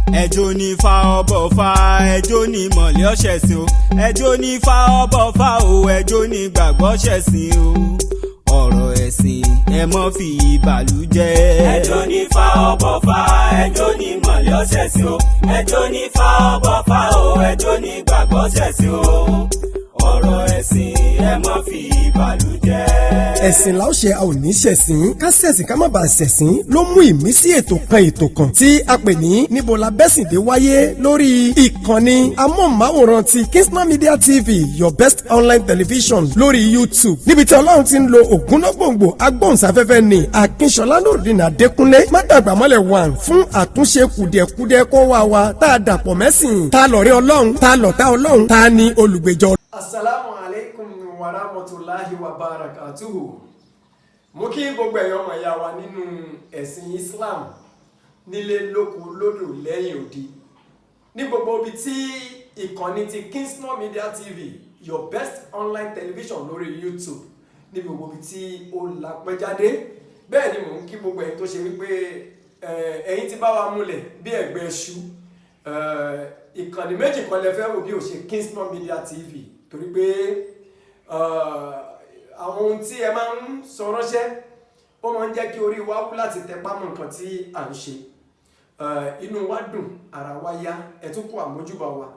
Ẹjọ́ ní fa ọbọ̀ fa, ẹjọ́ ní mọ̀lẹ́ ọ̀ṣẹ̀sìn o. Ẹjọ́ ní fa ọbọ̀ fa o, ẹjọ́ ní gbàgbọ́ ṣẹ̀sìn o. Ọ̀rọ̀ ẹ̀sìn ẹ mọ́ fi ìbàlújẹ́. Ẹjọ́ ní fa ọbọ̀ fa, ẹjọ́ ní mọ̀lẹ́ ọ̀ṣẹ̀sìn o. Ẹjọ́ ní fa ọbọ̀ fa o, ẹjọ́ ní gbàgbọ́ ṣẹ̀sìn o. Ọ̀rọ̀ ẹ̀sìn ẹ mọ́ fi ìbàlújẹ́. Ẹ̀sìn la ó ṣe, a ò ní ṣẹ̀sìn. Ká ṣẹ̀sìn ká má bàa ṣẹ̀sìn ló mú ìmísí ètò kan, ètò kan tí a pè ní Níbo la Bẹ́sìndé wáyé lórí ìkànnì amóhùnmáwòrán ti Kingston Media TV, your best online television lórí YouTube, níbi tí Ọlọ́run ti ń lo ògúnnágbòǹgbò agbóhùnsáfẹ́fẹ́ ní Akínṣọlá Nurudeen Adékúnlé Mádàgbàmọ́lẹ̀ one fún àtúnṣe kùdìẹ̀kudiẹ kó wá wa tá a dàpọ̀ mẹ́sìn, tá a lọ̀rẹ́ Ọlọ́run, tá a lọ̀tá Ọlọ́run, tá a ní olùgbèjọ. Asalaamu alaikum wa rahmatulahi wa barakatuhu. Mo kí gbogbo ẹ̀yọ́ ọmọ ìyá wa nínú ẹ̀sìn Islam nílé, lóko, lódò, lẹ́yìn odi, ní gbogbo ibi tí ìkànnì ti Kingston Media TV, your best online television lórí YouTube, ní gbogbo ibi tí ó lápẹ́jáde. Bẹ́ẹ̀ ni mò ń kí gbogbo ẹ̀yin tó ṣe wípé ẹ̀yin ti bá wa múlẹ̀ bí ẹ̀gbẹ́ iṣu. Ìkànnì méjì kan lẹ fẹ́ wò bí ó ṣe Kingston Media TV, torí pé àwọn ohun tí ẹ máa ń sọ ránṣẹ́, ó máa ń jẹ́ kí orí wa wú láti tẹpá mọ́ nǹkan tí à ń ṣe. Inú wa dùn, ara wa yá. Ẹ tún kó àmójúbà wa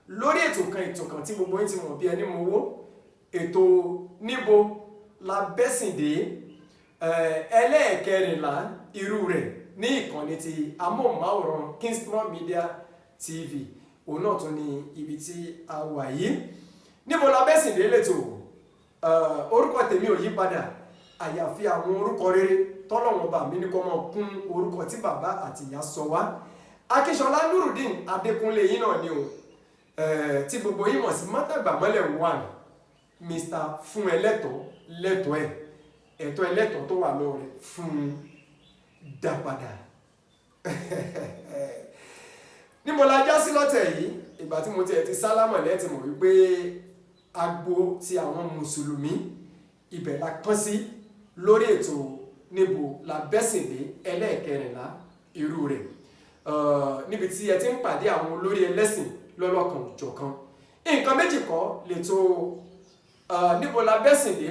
lórí ètò kan, ètò kan tí gbogbo yín ti mọ̀ bí ẹni mọ̀ owó, ètò Níbo la Bẹ́sìndé, ẹlẹ́ẹ̀kẹrìnlá irú rẹ̀ ní ìkànnì ti amóhùnmáwòrán Kingston Media TV. Òun náà tún ní ibi tí a wà yìí. Níbo la Bẹ́sìndé lẹ́tọ̀. Orúkọ tèmi ò yí padà, àyàfi àwọn orúkọ rere tọ́lọ́wọ́n bá mi ní kọ́ mọ́ kún orúkọ tí bàbá àti ìyá sọ wá. Akíṣọlá Nurudeen Adékúnlé yín náà ni o, tí gbogbo yín mọ̀ sí Mátàgbàmọ́lẹ̀ one, Mr fún ẹlẹ́tọ̀ọ́ lẹ́tọ̀ọ́ ẹ̀, ẹ̀tọ́ ẹlẹ́tọ̀ọ́ tó wà lọ́wọ́ rẹ̀ fún un dá padà. Níbo la já sí lọ́tẹ̀ yìí? Ìgbà tí mo tiẹ̀ ti sálámọ̀ lẹ́tì mọ̀ wípé agbo ti àwọn mùsùlùmí ibẹ̀ la kán sí lórí ètò Níbo la Bẹ́sìndé ẹlẹ́ẹ̀kẹrìnlá irú rẹ̀, níbi tí ẹ ti ń pàdé àwọn olórí ẹlẹ́sìn lọ́lọ́kan òjọ̀kan. Nǹkan méjì kọ́ lètò Níbo la Bẹ́sìndé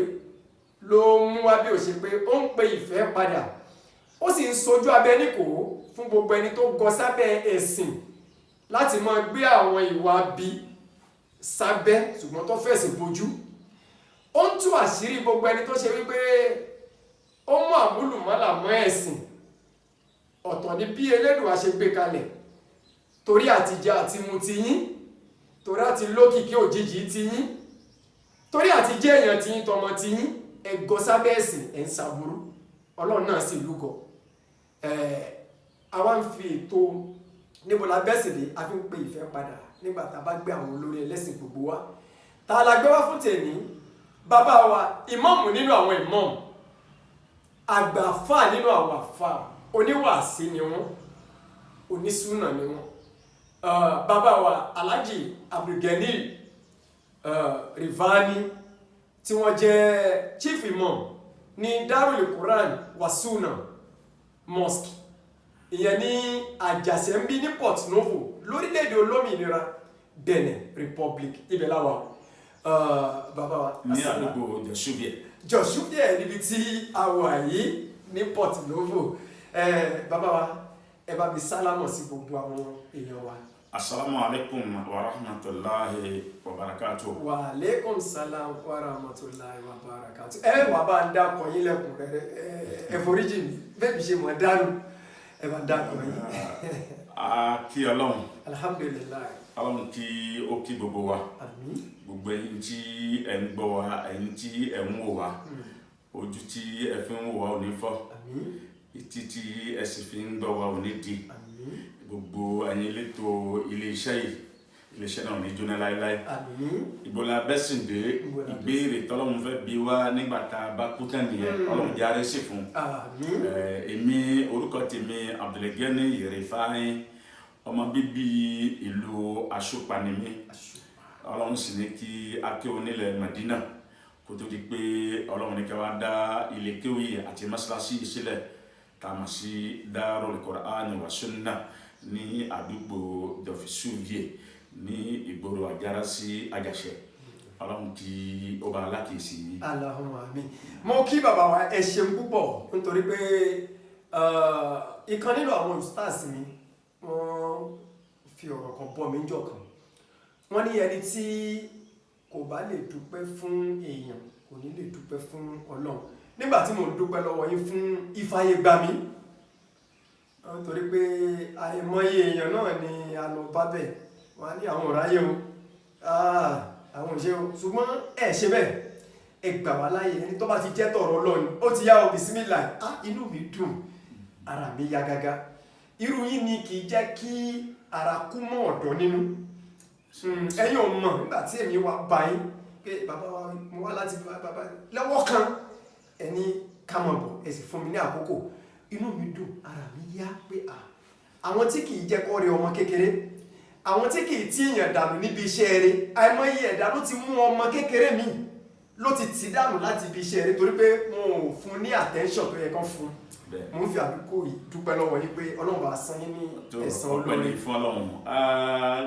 ló mú wá bí ó ṣe pé ó ń pe ìfẹ́ padà, ó sì ń sojú abẹ níkò fún gbogbo ẹni tó gọ sábẹ́ ẹ̀sìn láti máa gbé àwọn ìwà bí sábẹ́, ṣùgbọ́n tó fẹ̀sìn bojú. Ó ń tú àṣírí gbogbo ẹni tó ṣe wípé ó mú àmúlùmọ́là mọ́ ẹ̀sìn. Ọ̀tọ̀ ni bí Elédùà ṣe gbé kalẹ̀ torí àtijẹ àti mu ti yín, torí àti lókìkí òjijì ti yín, torí àti jẹ́ èèyàn ti yín, tọmọ ti yín. Ẹ gọ sábẹ́ ẹ̀sìn, ẹ̀ ń ṣàbúrú, Ọlọ́run náà sì lúgọ. Àwa ń fi ètò Níbo la Bẹ́sìndé, a fi ń pe ìfẹ́ padà nígbà tá a bá gbé àwọn olórí ẹlẹ́sìn gbogbo wa. Tá a la gbé wá fún tèmi? Bàbá wa ìmáàmù nínú àwọn ìmáàmù, àgbàfà nínú àwọn àfà, oníwàásí ni wọ́n, onísùnà ni wọ́n, bàbá wa Alhaji Abdulgani Rivani, tí wọ́n jẹ́ chief imam ní Darul Quran Wasuna Mosque, ìyẹn ní Àjàṣẹ́ńbí ní Port Novo, lórílẹ̀‐èdè olómìnira Benin Republic. Ibẹ̀ láwa, bàbá wa. Ní àdúgbò Jọ̀ṣúbíẹ̀. Jọ̀ṣúbíẹ̀ níbi tí a wà yìí ní Port Novo. Bàbá wa, ẹ bá mi sálámọ̀ sí gbogbo àwọn èèyàn wa. Asalaamu alaykum wa rahmatulahi wa barakatuh. Wa aleykum salam wa rahmatulahi wa barakatuh. Ẹ wà bá ń dákọ̀ yín lẹ́kùnrẹ́rẹ́. Ẹ foríjì mi, bẹ́ẹ̀ bí ṣe mọ̀ dánù, ẹ bá ń dákọ̀ yín. A kí Ọlọ́run. Alhamdulillahi. Ọlọ́run kí ó kí gbogbo wa. Àmín. Gbogbo ẹ̀yin tí ẹ ń gbọ́ wa, ẹ̀yin tí ẹ ń wò wá, ojú tí ẹ fi ń wò wá ò ní fọ́. Àmín. Etí tí ẹ sì fi ń gbọ́ wa ò ní di. Àmín. Gbogbo ẹ̀yin elétò iléeṣẹ́ yìí, iléeṣẹ́ náà ò ní jóná láéláé. Àmín. Ibo la Bẹ́sìndé? Ibo la Ìbéèrè tọ́lọ́run fẹ́ bi wá nígbà tá a bá kú tán nìyẹn. Ọlọ́run jẹ́ arẹ́sì fún. Àmín. Èmi, orúkọ tèmi Abdulgani Yerefai, ọmọ bíbí ìlú Aṣọpa ni mí. Ọlọ́run sì ní kí akéwò nílẹ̀ Madina kó tó di pé Ọlọ́run ní kí wá dá ilé kéwì àti mọ́ṣáláṣí yìí sílẹ̀ tá a mọ̀ sí Darul Qur'an wa Sunnah. Ní àdúgbò Dọ̀físúvìè ní ìgboro Àjàrà sí Àjàṣẹ́. Ọlọ́run kí ó bá alákìísí yín. Allahumma amin. Mo kí bàbá wa, ẹ ṣeun púpọ̀, nítorí pé ìkan nínú àwọn ustaz mi, wọ́n fi ọ̀rọ̀ kan bọ́ mi níjọ́ kan. Wọ́n ní ẹni tí kò bá lè dúpẹ́ fún èèyàn kò ní lè dúpẹ́ fún Ọlọ́run. Nígbà tí mo ń dúpẹ́ lọ́wọ́ yín fún ìfàyè gbà mí, nítorí pé àìmọye èèyàn náà ni a lọ bá bẹ̀, wọ́n á ní àwọn ò ráyè o, àwọn ò ṣe o, ṣùgbọ́n ẹ ṣe bẹ́ẹ̀, ẹ gbà wá láàyè. Ẹni tó bá ti jẹ́ tọ̀rọ̀ Ọlọ́run, ó ti yá o, bisimilá. Ah, inú mi dùn, ara mi ya gágá. Irú yín ni kì í jẹ́ kí ara kú mọ́ ọ̀dọ́ nínú. Ẹ̀yin ò mọ̀ nígbà tí èmi wá bá yín pé bàbá wa, mo wá láti bàbá lọ́wọ́ kan, ẹni ká mọ̀ bọ̀, ẹ sì fún mi ní àkókò. Inú mi dùn, ara mi yá pé à àwọn tí kì í jẹ́ kọ́ rí ọmọ kékeré, àwọn tí kì í tí èèyàn dànù níbi iṣẹ́ rẹ̀. Àìmọye ẹ̀dá ló ti mú ọmọ kékeré mi ló ti tì dànù láti ibi iṣẹ́ rẹ̀ torí pé wọn ò fún ní attention tó yẹ kán fún. Mo ń fi àdúgbò yìí dúpẹ́ lọ́wọ́ yín pé Ọlọ́run bá san yín ní ẹ̀san ọpẹ́ ní olóore. Fún Ọlọ́run, á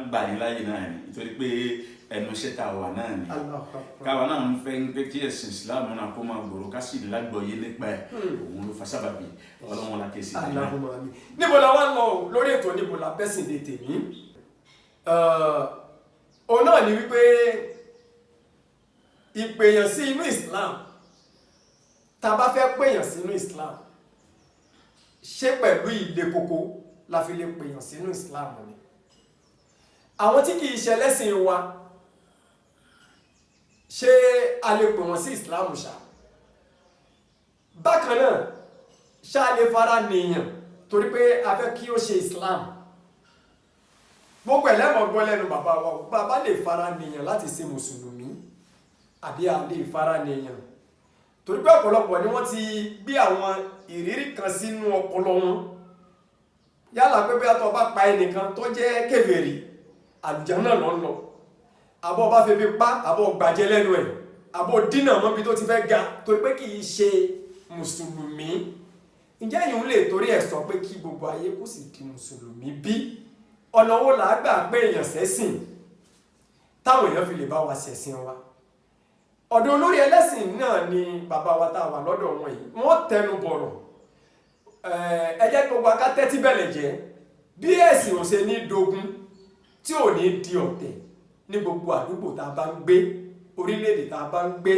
gbà yín láyè náà ni, nítorí pé ẹnu iṣẹ́ tá a wà náà ni. Allahu Akbar. Káwa náà ń fẹ́ ń pé kí ẹ̀sìn Islam náà kó máa gbòòrò, ká sì lágbọ̀ọ́yé nípa ẹ̀. Òun ló fa sábàbí. Ọlọ́run la ké sí i. Allahumma amin. Níbo la wá ń lọ o lórí ètò Níbo la bẹ́sìn dé tèmi? Òun náà ni wípé ìpèyàn sí inú Islam, tá a bá fẹ́ pèyàn sínú Islam, ṣé pẹ̀lú ilé koko la fi lè pèyàn sínú Islam ni? Àwọn tí kìí ṣe ẹlẹ́sìn wa, ṣé a lè pè wọ́n sí Islam ṣá? Bákan náà, ṣá lè fara nìyàn torí pé a fẹ́ kí ó ṣe Islam? Gbogbo ẹlẹ́mọ̀ gbọ́ lẹ́nu bàbá wa o. Bàbá lè fara nìyàn láti ṣe mùsùlùmí, àbí a lè fara nìyàn? Torí pé ọ̀pọ̀lọpọ̀ ni wọ́n ti gbé àwọn ìrírí kan sínú ọpọlọ wọn, yálà pé bí atọ́ bá pa ẹnìkan tó jẹ́ kèfèrí, àlùjánnà ló ń lọ, àbọ̀ bá febi pa, àbọ̀ gbàjẹ́ lẹ́nu ẹ̀, àbọ̀ dínà mọ́bi tó ti fẹ́ ga torí pé kì í ṣe mùsùlùmí. Ǹjẹ́ yìí ń lè torí ẹ̀ sọ pé kí gbogbo ayé kó sì di mùsùlùmí bí? Ọ̀nà wo là á gbà pé èèyàn sẹ́sìn táwọn èèyàn fi lè bá wa ṣẹ̀sìn wa? Ọ̀dọ̀ olórí ẹlẹ́sìn náà ni bàbá wa tá a wà lọ́dọ̀ wọn yìí, wọ́n tẹnu bọ̀rọ̀. Ẹ jẹ́ gbogbo akátẹ́tí bẹ̀lẹ̀ jẹ́ bí ẹ̀sìn ò ṣe ní dogun, tí ò ní di ọ̀tẹ̀ ní gbogbo àdúgbò tá a bá ń gbé, orílẹ̀-èdè tá a bá ń gbé,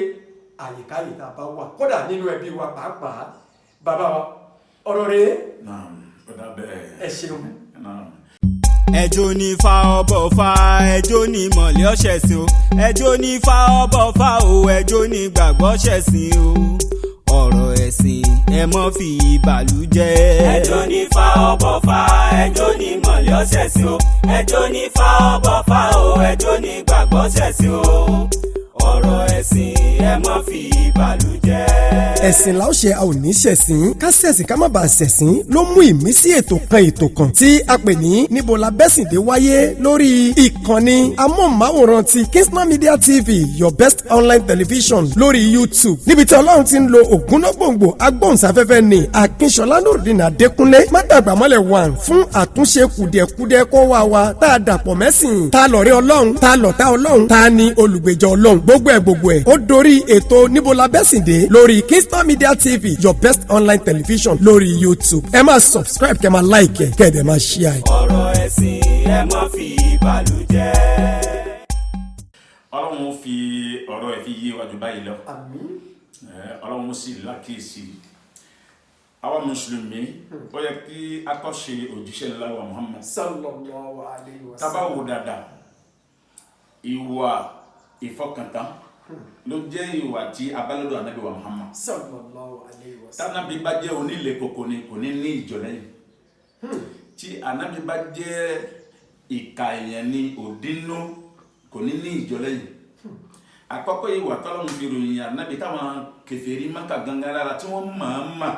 àyíkáyè tá a bá wà, kódà nínú ẹbí wa pàápàá. Bàbá wa, ọ̀rọ̀ rèé. Naam, ó dà bẹ́ẹ̀. Ẹ ṣeun. Naam. Ẹjọ́ ní fa ọbọ̀ fa, ẹjọ́ ní mọ̀lẹ́ ọ̀ṣẹ̀sìn o, ẹjọ́ ní fa ọbọ̀ fa o, ẹjọ́ ní gbàgbọ́ ṣẹ̀sìn o. Ọ̀rọ̀ ẹ̀sìn, ẹ mọ́ fi ìbàlújẹ́. Ẹjọ́ ní fa ọbọ̀ fa, ẹjọ́ ní mọ̀lẹ́ ọ̀ṣẹ̀sìn o, ẹjọ́ ní fa ọbọ̀ fa o, ẹjọ́ ní gbàgbọ́ ṣẹ̀sìn o. Ọ̀rọ̀ ẹ̀sìn, ẹ mọ́ fi ìbàlújẹ́. Ẹ̀sìn la ó ṣe, a ò ní ṣẹ̀sín. Ká ṣẹ̀sìn ká má bàa ṣẹ̀sín ló mú ìmísí ètò kan ètò kan tí a pè ní Níbo la bẹ́sìn dé wáyé lórí ìkànnì amóhùnmáwòrán ti Kingsman Media TV, your best online television, lórí YouTube, níbi tí Ọlọ́run ti ń lo ògúnnágbòǹgbò agbóhùnsáfẹ́fẹ́ ní Akínṣọlá Nurudeen Adékúnlé Mádàgbàmọ́lẹ̀ one fún àtúnṣe kùdìẹ̀kudiẹ kó wá wa tá a dàpọ̀ mẹ́sìn, tá a lọ̀rẹ́ Ọlọ́run, tá a lọ̀tá Ọlọ́run, tá a ní olùgbèjà Ọlọ́run, gbogbo ẹ̀ gbogbo ẹ̀ ó dorí ètò Níbo la bẹ́sìn dé lórí Kingston Media TV, your best online television, lórí YouTube. Ẹ máa subscribe, kẹ́ máa like ẹ̀, kẹ́ ẹ̀ dẹ̀ máa share ẹ̀. Ọ̀rọ̀ ẹ̀sìn, ẹ mọ́ fi ìbàlújẹ́. Ọlọ́run fi ọ̀rọ̀ ẹ̀ fi yé wa jù báyìí lọ. Àmín. Ọlọ́run sì lákìsí àwa mùsùlùmí. Ó yẹ kí a kọ́ṣe òjíṣẹ́ ńlá wa Muhammad. Sallallahu alayhi wa Tábà sallam. wò dáadáa, ìwà ìfọkàntán ló jẹ́ ìwà tí abálọ́dọ̀ ànábì wa Muhammad. Sallallahu alayhi wa sallam. Tánábì bá jẹ́ onílé koko ni, kò ní ní ìjọ lẹ́yìn. Tí ànábì bá jẹ́ ìka èèyàn ní òdínú, kò ní ní ìjọ lẹ́yìn. Àkọ́kọ́ ìwà tọ́lọ́run fi ròyìn ànábì táwọn kèfèrí Mákà gangan lára tí wọ́n máa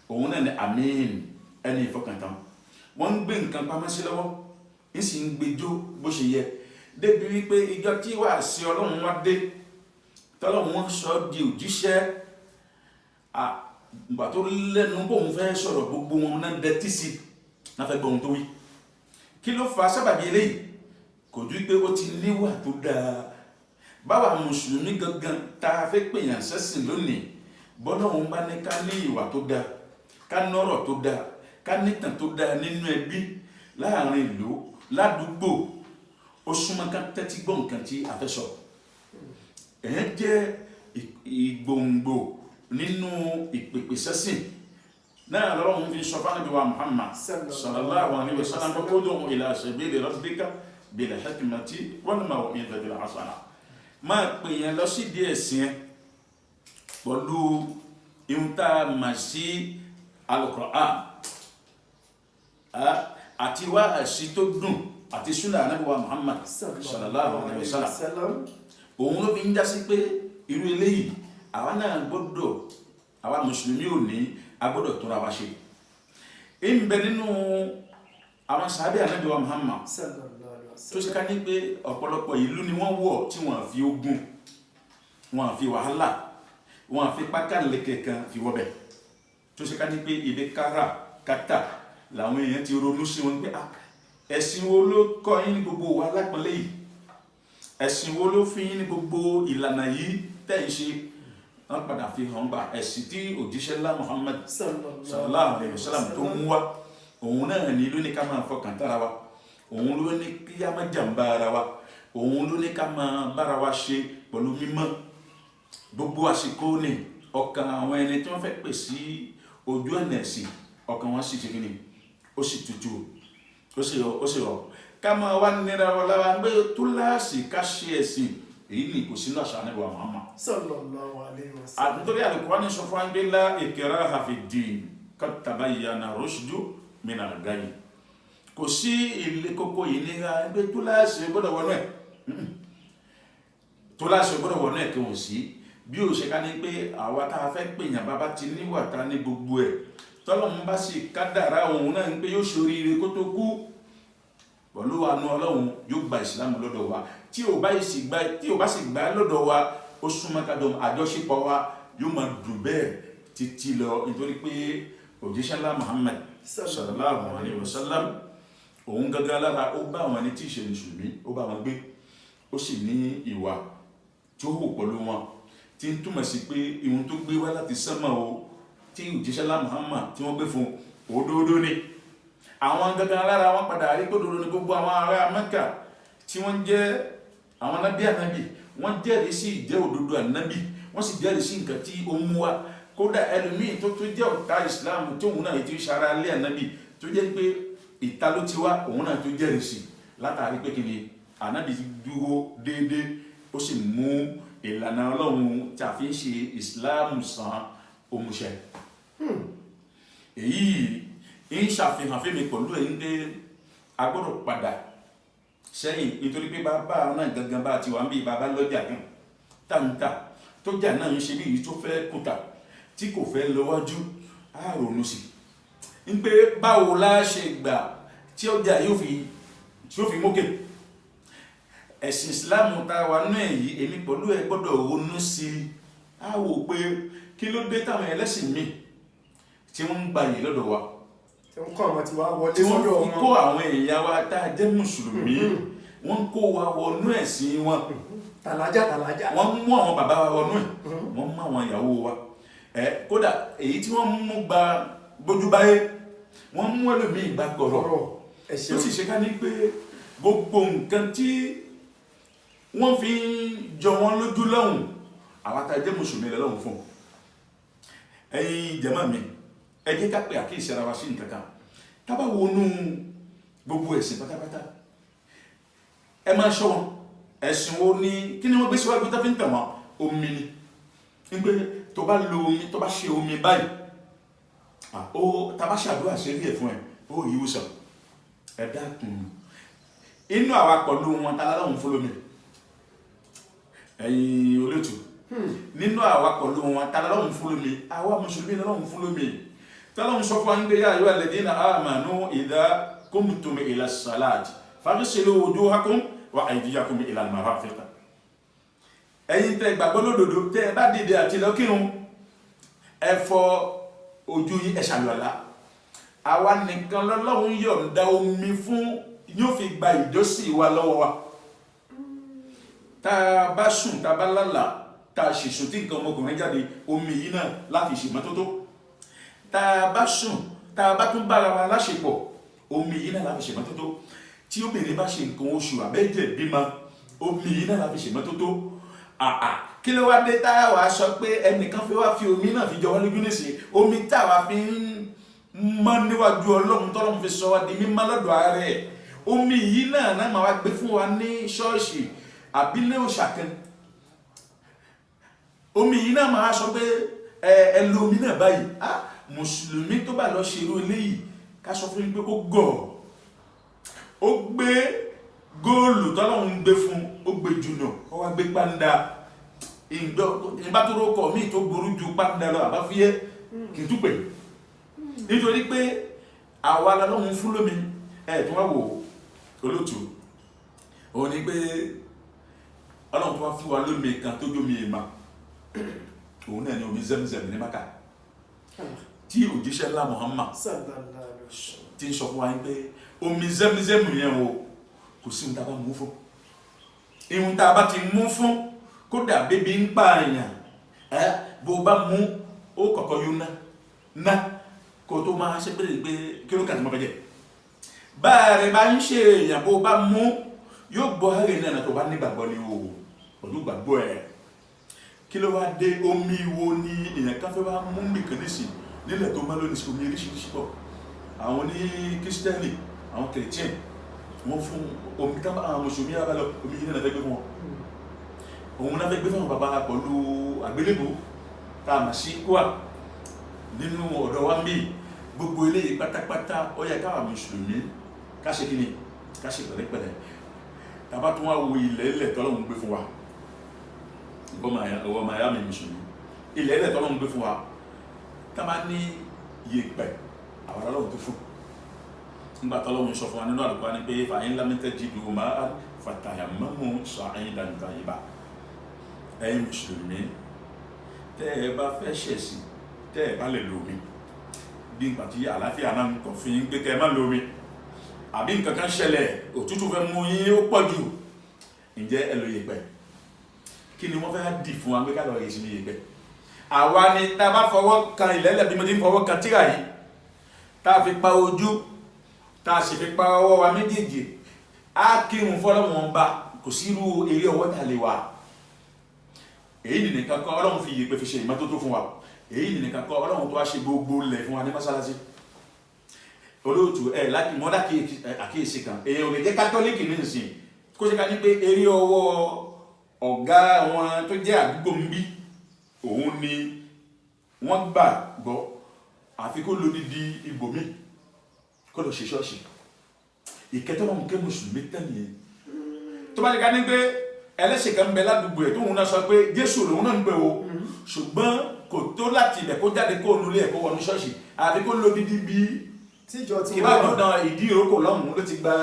òun náà ni àmín, ẹni ìfọkàntán. Wọ́n ń gbé nǹkan pamọ́ sí lọ́wọ́, ń sì ń gbẹjọ́ bó ṣe yẹ, débi wípé ìjọ tí wàá sí Ọlọ́run wá dé, tọ́lọ́run wọn sọ ọ́ di òjíṣẹ́, ìgbà tó lẹ́nu bóun fẹ́ sọ̀rọ̀, gbogbo wọn náà dẹ́tí sí náà fẹ́ gbọ́ ohun tó wí. Kí ló fa sábàbí eléyìí? Kò ju pé ó ti níwà tó dáa. Báwa mùsùlùmí gangan tá a fẹ́ pèèyàn sẹ́sìn lónìí, bọ́lá òun bá ní ká ní ìwà tó dáa, ká nọ́rọ̀ tó dáa, ká nítàn tó dáa nínú ẹbí, láàrin ìlú, ládùúgbò, ó súnmọ́ ká tẹ́tí gbọ́ nǹkan tí a fẹ́ sọ. Ẹ̀yẹn jẹ́ ìgbòǹgbò nínú ìpèpè sẹ́sìn náà lọ́rọ̀ fi sọ fún Ànábì wa Muhammad sallallahu alayhi wa sallam, ud'u ila sabili rabbika bil hikmati wal maw'izatil hasana. Máa pè yẹn lọ sí díẹ̀ sí ẹ pẹ̀lú ihun tá a mà sí Al-Qur'an àti wáàsí tó dùn àti súnà Ànábì wa Muhammad sallallahu alayhi wa sallam. Òun ló fi ń jásí pé irú eléyìí, àwa náà gbọ́dọ̀, àwa mùsùlùmí ò ní, a gbọ́dọ̀ túnra wa ṣe. Ń bẹ nínú àwọn sàábẹ́ Ànábì wa Muhammad tó ṣe ká ní pé ọ̀pọ̀lọpọ̀ ìlú ni wọ́n wọ̀ tí wọ́n fi ogun, wọ́n fi wàhálà, wọ́n fi pákáleke kan fi wọ́bẹ̀, tó ṣe ká ní pé ibi kára kátà làwọn èèyàn ti ronú sí wọn pé ẹ̀sìn wo ló kọ́ yín ní gbogbo wa lápọ́nlé yìí? Ẹ̀sìn wo ló fi yín ní gbogbo ìlànà yìí tẹ́ ń ṣe? Wọ́n padà fi hàn gbà ẹ̀sìn tí òjíṣẹ́ ńlá Muhammad sallallahu alayhi wa sallam tó ń wá, òun náà ní ló ní ká máa fọkàn tára wa, òun ló ní kí á má jàǹbá ara wa, òun ló ní ká máa bára wa ṣe pẹ̀lú mímọ́. Gbogbo àsìkò ni ọkàn àwọn ẹni tí wọ́n fẹ́ pè sí ojú ọ̀nà ẹ̀sìn, ọkàn wọn sì ṣe kí ni, ó sì tutù, ó sì rọ̀. Ká máa wá nira wọn lára pé túláàsì ká ṣe ẹ̀sìn èyí ni kò sínú àṣà Ànábì wa Muhammad sallallahu alayhi wa sallam. Nítorí Al-Qur'ani sọ fún wa pé la ikraha fi ddin qad tabayyana rushdu minal ghayy. Kò sí ilé kókó yìí nira pé túláàsì gbọ́dọ̀ wọnú ẹ̀, túláàsì gbọ́dọ̀ wọnú ẹ̀ kí wọ́n sí. Bí ó ṣe ká ní pé àwa tá a fẹ́ pèèyàn bàbá ti níwà ta ní gbogbo ẹ̀, tọ́lọ́mù bá sì kádàrá òun náà ń pé yóò ṣoríire kó tó kú pẹ̀lú àánú Ọlọ́run, yóò gba ìsìlámù lọ́dọ̀ wa. Tí ò bá sì gbà lọ́dọ̀ wa, ó súnmọ́ kájọ àjọṣepọ̀ wa yóò máa dùn bẹ́ẹ̀ títí lọ, nítorí pé òjíṣẹ́ ńlá Muhammad sallallahu alayhi wa sallam òun gangan lára ó bá àwọn ẹni tí ì ṣe mùsùlùmí, ó bá wọn gbé, ó sì ní ìwà tí ó hù pẹ̀lú wọn, tí ń túmọ̀ sí pé ihun tó gbé wá láti sánmọ̀ o tí òjíṣẹ́ ńlá Muhammad tí wọ́n gbé fún òdodo ni. Àwọn gangan lára wọn padà rí gbódòdó ní gbogbo àwọn ará Mẹ́kà tí wọ́n jẹ́ àwọn nábì ànábì, wọ́n jẹ́rìí sí ìjẹ́ òdodo ànábì, wọ́n sì jẹ́rìí sí nǹkan tí ó mú wá. Kódà ẹlòmíì tó tó jẹ́ ọ̀tá Islam tóun náà ti ṣara lé ànábì, tó jẹ́ pé ìta ló ti wá, òun náà tó jẹ́rìí sí látàrí pé kíni ànábì dúró déédéé, ó sì mú ìlànà Ọlọ́run tí a fi ń ṣe Islam sàn òmùṣẹ́. Èyí ń ṣàfihàn fún mi pẹ̀lú ẹ̀yin pé a gbọ́dọ̀ padà sẹ́yìn, nítorí pé bàbá náà gangan bá ti wà ń bí bàbá lọ́jà gan táǹtà tó jà náà ń ṣe bí èyí tó fẹ́ kùtà tí kò fẹ́ lọ́wájú, á ronú sí i ń pé báwo la ṣe gbà tí ọjà yóò fi mókè. Ẹ̀sìn Ìsìláàmù tá a wà náà yìí, èmi pẹ̀lú ẹ gbọ́dọ̀ ronú sí i, á wò pé kí ló dé táwọn ẹlẹ́sìn míì tí wọ́n ń gbayì lọ́dọ̀ wa, tí wọ́n kọ́ àwọn tí wàá wọlé tí wọ́n sọ́dọ̀ fi wọn, kó àwọn èèyàn wa tá a jẹ́ mùsùlùmí, wọ́n kó wa wọnú ẹ̀sìn wọn, tàlájà tàlájà, wọ́n mú àwọn bàbá wa wọnú ẹ̀, wọ́n mú àwọn ìyàwó wa ẹ̀, kódà èyí tí wọ́n mú gba gbójúbáyé, wọ́n mú ẹlòmíì gba kọ̀rọ̀, tó sì ṣe ká ní pé gbogbo nǹkan tí wọ́n fi ń jọ wọ́n lójú lọ́hùn, àwa tá a jẹ́ mùsùlùmí lọ́hùn fún. Ẹ̀yin jàmá mi, ẹ jẹ́ ká pè àkíyèsí ara wa sí nǹkan kan. Tá bá wọnú gbogbo ẹ̀sìn pátápátá, ẹ máa ṣọ́ wọn. Ẹ̀sìn wo ni kí ni wọ́n gbé síwájú tó fi ń tàn wọ́n? Omi ni. Ń pé tó bá lo omi, tó bá ṣe omi báyìí, ó tá bá ṣàdúrà ṣe rí ẹ̀ fún ẹ, ó rí ìwòsàn. Ẹ dákun, inú àwa pẹ̀lú wọn ta lọ́hùn fún lómi. Ẹ̀yin olóòtú, nínú àwa pẹ̀lú wọn ta lọ́hùn fún lómi, àwa mùsùlùmí lọ́hùn fún lómi. Tọ́lọ́hun sọ fún wa ń gbé yá ayọ́ alladhina amanu idha qumtum ila salati faghsilu wujuhakum wa aydiyakum ila al-marafiq. Ẹ̀yin tẹ́ gbàgbọ́ lódodo, tẹ́ ẹ bá dìde àti lọ kírun, ẹ fọ ojú yín, ẹ ṣàlùwàlá. Àwa nìkan lọ́lọ́hun yọ̀ǹda omi fún yóò fi gba ìjọsìn wa lọ́wọ́ wa. Tá a bá sùn, tá a bá lálàá, tá a ṣèṣò tí nǹkan ọmọkùnrin jáde, omi yìí náà láti ṣèmọ́tótó. Tá a bá sùn, tá a bá tún bára wa láṣepọ̀, omi yìí náà láti ṣèmọ́tótó. Tí obìnrin bá ṣe nǹkan oṣù àbẹ́jẹ̀ bímọ, omi yìí náà láti ṣèmọ́tótó. Àà, kí ló wá dé tá a wàá sọ pé ẹnìkan fi wá fi omi náà fi jọ wá lójú nísìnyí? Omi tá a wá fi ń mọ́ níwájú Ọlọ́run, tọ́lọ́run fi sọ wá di mímọ́ lọ́dọ̀ ara ẹ̀, omi yìí náà náà máa wá gbé fún wa ní ṣọ́ọ̀ṣì àbílẹ̀ òòṣà kan. Omi yìí náà máa sọ pé ẹ lo omi náà báyìí. Ah, mùsùlùmí tó bá lọ ṣe irú eléyìí, ká sọ fún yín pé ó gọ̀, ó gbé góòlù tọ́lọ́run gbé fún, ó gbé jùnà, ó wá gbé pàǹdà ìgbọ́ ìbátúrò kọ̀ míì tó burú ju pàǹdà lọ àbáfíẹ́ kì í túpè, nítorí pé àwa lọ́lọ́run fún lómi ẹ̀ tó wá wò olóòtú. Òun ni pé Ọlọ́run tó wá fún wa lómi kan tó jómi ìmà, òun náà ni omi Zemzem ní Maka, tí òjíṣẹ́ ńlá Muhammad ti ń sọ fún wa yín pé omi Zemzem yẹn o, kò sí ohun tá a bá mú fún, ihun tá a bá ti mú fún, kódà bébí ń pa èèyàn ẹ, bó o bá mú ó kọ̀kọ́ yóò ná ná kó tó máa ṣe pé pé kí ló kà tí mo fẹ́ jẹ. Báà rẹ bá ń ṣe èèyàn, bó o bá mú yóò gbọ́ àárẹ̀ náà tó bá nígbàgbọ́ ni o, pẹ̀lú gbàgbọ́ ẹ̀. Kí ló wá dé? Omi wo ni èèyàn kan fẹ́ wá mú nìkan nísìn nílẹ̀ tó má lónìí? Sí omi oríṣiríṣi pọ̀. Àwọn ní kírísítẹ́nì, àwọn kìrìtíẹ̀n, wọ́n fún omi ká àwọn mùsùlùmí yára lọ, omi yìí náà fẹ́ gbé fún wọn, òun náà fẹ́ gbé fún àwọn bàbá pẹ̀lú àgbélébùú tá a mọ̀ sí kúà nínú ọ̀dọ̀ wa ń bì. Gbogbo eléyìí pátápátá, ó yẹ káwa mùsùlùmí ká ṣe kí ni, ká ṣe pẹ̀lẹ́pẹ̀lẹ́. Tàbá tún wá wo ilẹ̀ ilẹ̀ tọ́lọ́run gbé fún wa, ìwọ ọmọ ya mi mùsùlùmí, ilẹ̀ ilẹ̀ tọ́lọ́run gbé fún wa, tá bá ní yèèpẹ̀, àwọn ọlọ́run tó fún nígbà tọ́lọ́run sọ fún wa nínú Al-Qur'ani pé fa'in lam tajidu ma'an fatayammamu sa'idan tayyiba. Ẹ̀yin mùsùlùmí, tẹ́ ẹ bá fẹ́ ṣẹ̀sìn, tẹ́ ẹ bá lè lo omi, bí nígbà tí àlàáfíà náà ń kọ̀ fún yín pé kẹ́ ẹ má lo omi, àbí nǹkan kan ṣẹlẹ̀, òtútù fẹ́ mú yín ó pọ̀ jù, ǹjẹ́ ẹ lo yèèpẹ̀? Kí ni wọ́n fẹ́ dì fún wa pé ká lọ rè sí ní yèèpẹ̀? Àwa ni tá a bá fọwọ́ kan ìlẹ́lẹ̀ bí mo ti ń fọwọ́ kan tíra yìí, tá a fi pa ojú, tá a sì fi pa ọwọ́ wa méjèèjì, á kírun fọlọ́wọ́n ba, kò sí irú eré ọwọ́ tá a lè wà. Èyí nìkan kọ́, Ọlọ́run fi yèèpẹ̀ fi ṣe ìmọ́tótó fún wa. Èyí nìkan kọ́, Ọlọ́run tó wá ṣe gbogbo lẹ̀ fún wa ní mọ́sálásí. Olóòtú ẹ láti mọ́dá àkíyèsí kan, èèyàn ò lè jẹ́ kátólíìkì ní ìsìn kó ṣe ká ní pé eré ọwọ́ ọ̀gá wọn tó jẹ́ àdúgbò ń bí òun ni wọ́n gbà gbọ́, àfi kó lódìdí ibòmí kó lọ ṣe ṣọ́ọ̀ṣì. Ìkẹtọ́lọ́mù kẹ́ mùsùlùmí tán nìyẹn. Tó bá lè ká ní pé ẹlẹ́sìn kan ń bẹ ládùúgbò ẹ̀ tóun náà sọ pé Jésù lòun náà ń pè o, ṣùgbọ́n kò tó láti ibẹ̀ kó jáde kó nulẹ̀ ẹ̀ kó wọnú ṣọ́ọ̀ṣì, àfi kó lódìdí bíi tíjọ tí ìbá àdúgbò ìdí ìrókò lọ́hùn ló ti gba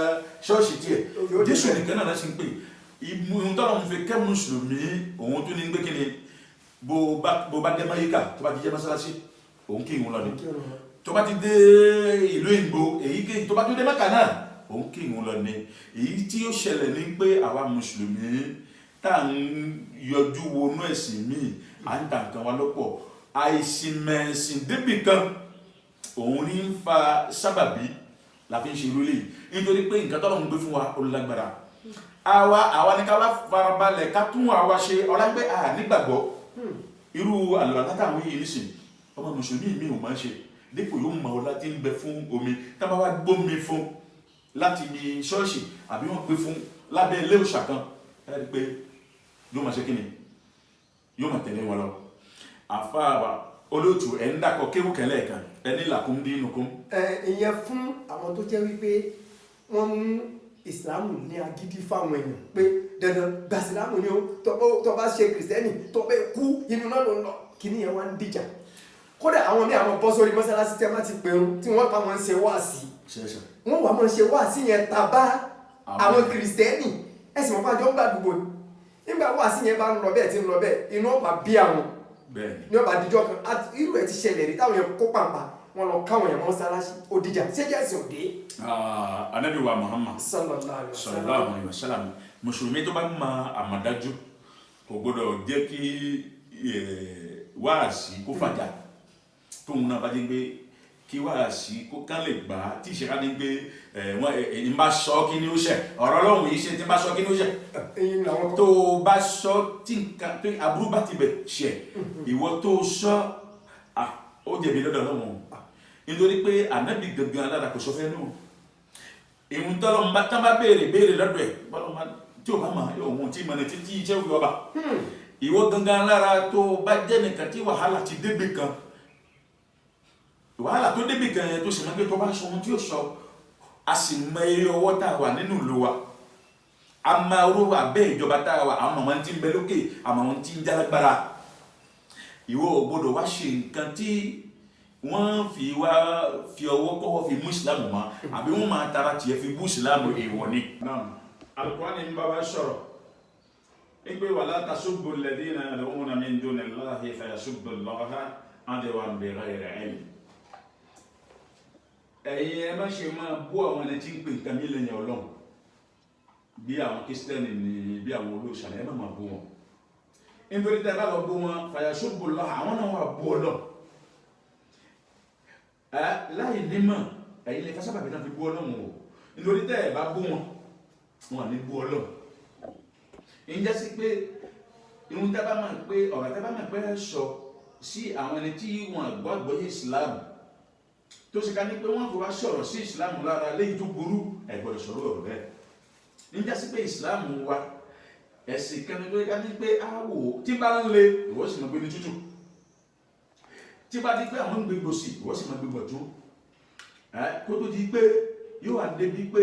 ṣọ́ọ̀ṣì tiẹ̀. Yóò dé Jésù bẹ́ẹ̀. nìkan náà ṣe ń pè ìhun tọ́lọ̀ ń fi kẹ́ mùsùlùmí. Òun tún ní gbé kí ni, bó bá dé Máyíkà, tó bá ti jẹ́ mọ́sálásí, òun kí ìhun lọ ni. Tó bá ti dé ìlú Ìgbò èyíkéyìí, tó bá tún dé Mẹ́kà náà, òun kí ìhun lọ ni. Èyí tí ó ṣẹlẹ̀ ní pé àwa mùsùlùmí tá à ń yọjú wọnú ẹ̀sìn míì, à ń ta nǹkan wa lọ́pọ̀, àìsìnmẹ̀sìn débì kan, òun ní ń fa sábàbí la fi ń ṣe irú eléyìí, nítorí pé nǹkan tọ́lọ́run gbé fún wa ó lágbára. Àwa ní ká wá farabalẹ̀, ká tún àwa ṣe ọlágbé à nígbàgbọ́. Irú àlùwàlá táwọn yìí nísìn, ọmọ mùsùlùmí mi ò máa ń ṣe dípò yóò mọ ọlá tí ń bẹ fún omi. Tá a bá wá gbómi fún láti ibi ṣọ́ọ̀ṣì àbí wọ́n gbé fún lábẹ́ ilé òòṣà kan, ẹ rí i pé yóò máa ṣe kí ni, yóò máa tẹ̀lé wọn lọ. Àfáà olóòtú ẹ̀ ń dàkọ kéwù kẹlẹ́ kan ẹni làkún dín nùkún. Ẹ ìyẹn fún àwọn tó jẹ́ wípé wọ́n mú ìsìlámù ní agídí fáwọn èèyàn pé dandan gba ìsìlámù ni ó, tó bá ṣe kìrìsìtẹ́nì tó bẹ́ kú inú náà ló ń lọ, kíní yẹn wá ń dìjà. Kódà àwọn míì, àwọn bọ́ sórí mọ́sálásí tẹ́ bá ti pèrún tí wọ́n bá wọn ṣe wáàsí, Ṣẹ̀ṣẹ̀. wọ́n wà máa ṣe wáàsí yẹn tàbá àwọn kìrìsìtẹ́nì ẹ̀sìn wọn bá jọ ń gbàdúgbò. Nígbà wáàsí yẹn bá ń lọ bẹ́ẹ̀ tí ń lọ bẹ́ẹ̀, inú ọba bí àwọn Bẹ́ẹ̀ni. ní ọba àdìjọ kan irú ẹ̀ ti ṣẹlẹ̀ rí táwọn yẹn kó pàǹpà. Wọ́n lọ káwọn èèyàn mọ́sálásí, ó dìjà, ṣéjà ẹ̀sìn òde? Ah, Anabi wa Muhammad sallallahu alaihi wasallam. Sallallahu alayhi wa sallam, mùsùlùmí tó bá mọ àmọ̀dájú kò gbọdọ̀ jẹ́ kí wáàsí kó fàjà. Tóun náà bá jẹ́ pé kí wáàsí kó kán lè gbà á, tí ìṣẹ̀ká ní pé wọ́n ń bá sọ kí ni ó ṣẹ̀, ọ̀rọ̀ Ọlọ́run yìí ṣe tí ń bá sọ kí ni ó ṣẹ̀. Eyín làwọn kan. Tó o bá sọ tí nǹkan tó aburú bá ti bẹ̀ ṣẹ̀, ìwọ tó o sọ, ó jẹ̀bi lọ́dọ̀ Ọlọ́run o, nítorí pé ànábì gangan alára kò sọ fẹ́ nù ìhun tọ́lọ́ ń bá tán bá béèrè béèrè lọ́dọ̀ ẹ̀ bọ́lọ́ máa tí o bá mọ̀ òun tí mọ̀ ní títí iṣẹ́ òfin ọba. Ìwọ gangan lára tó o bá jẹ́ nìkan tí wàhálà ti débì kan, wàhálà tó débì kan yẹn, tó sì máa gbé tó bá sọ ohun tí ó sọ, a sì mọ eré ọwọ́ tá a wà nínú ìlú wa, a máa ró abẹ́ ìjọba tá a wà, àwọn màmá tí ń bẹ lókè, àwọn màmá tí ń jálágbára. Ìwọ ò gbọdọ̀ wá ṣe nǹkan tí wọ́n fi wá fi ọwọ́ kọ́wọ́ fi mú ìsìlámù mọ́, àbí wọ́n máa tara tiẹ̀ fi bú ìsìlámù. Èèwọ̀ ni. Al-Qur'ani ń bá wa sọ̀rọ̀ igbe wala tasubbu alladhina yad'una min dunillahi fayasubbu Allaha adwan bighayri ilm. Ẹ̀yin ẹ má ṣe máa bú àwọn ẹni tí ń pè nǹkan mí lẹ́yìn Ọlọ́run, bí àwọn Kristẹni ni, bí àwọn olóòṣà ni, ẹ má máa bú wọn, nítorí tẹ́ ẹ bá lọ bú wọn, fayasubbu Allaha, àwọn náà wà bú Ọlọ́run ẹ láì nímọ̀. Ẹ̀yin lè fásábàbí náà fi bú Ọlọ́run o, nítorí tẹ́ ẹ bá bú wọn, wọn à ní bú Ọlọ́run. Ǹjẹ́ sí pé ìhun tẹ́ bá máa pé ọ̀rọ̀ tẹ́ bá máa pé sọ sí àwọn ẹni tí wọn gbọ́ àgbọ́yé Islam, tó ṣe ká ní pé wọ́n fi wá sọ̀rọ̀ sí Islam lára léyìí tó burú, ẹ gbọ́dọ̀ sọ̀rọ̀ ọ̀rọ̀ bẹ́ẹ̀. Ǹjẹ́ sí pé Islam wa, ẹ̀sìn kan ní tó ká ní pé áwò tí bá ń le, ìwọ sì máa gbé ní tútù. Tí bá di pé àwọn ń gbé gbòsì, ìwọ sì máa gbé gbọ̀tún ẹ, kó tó di pé yóò wá débi pé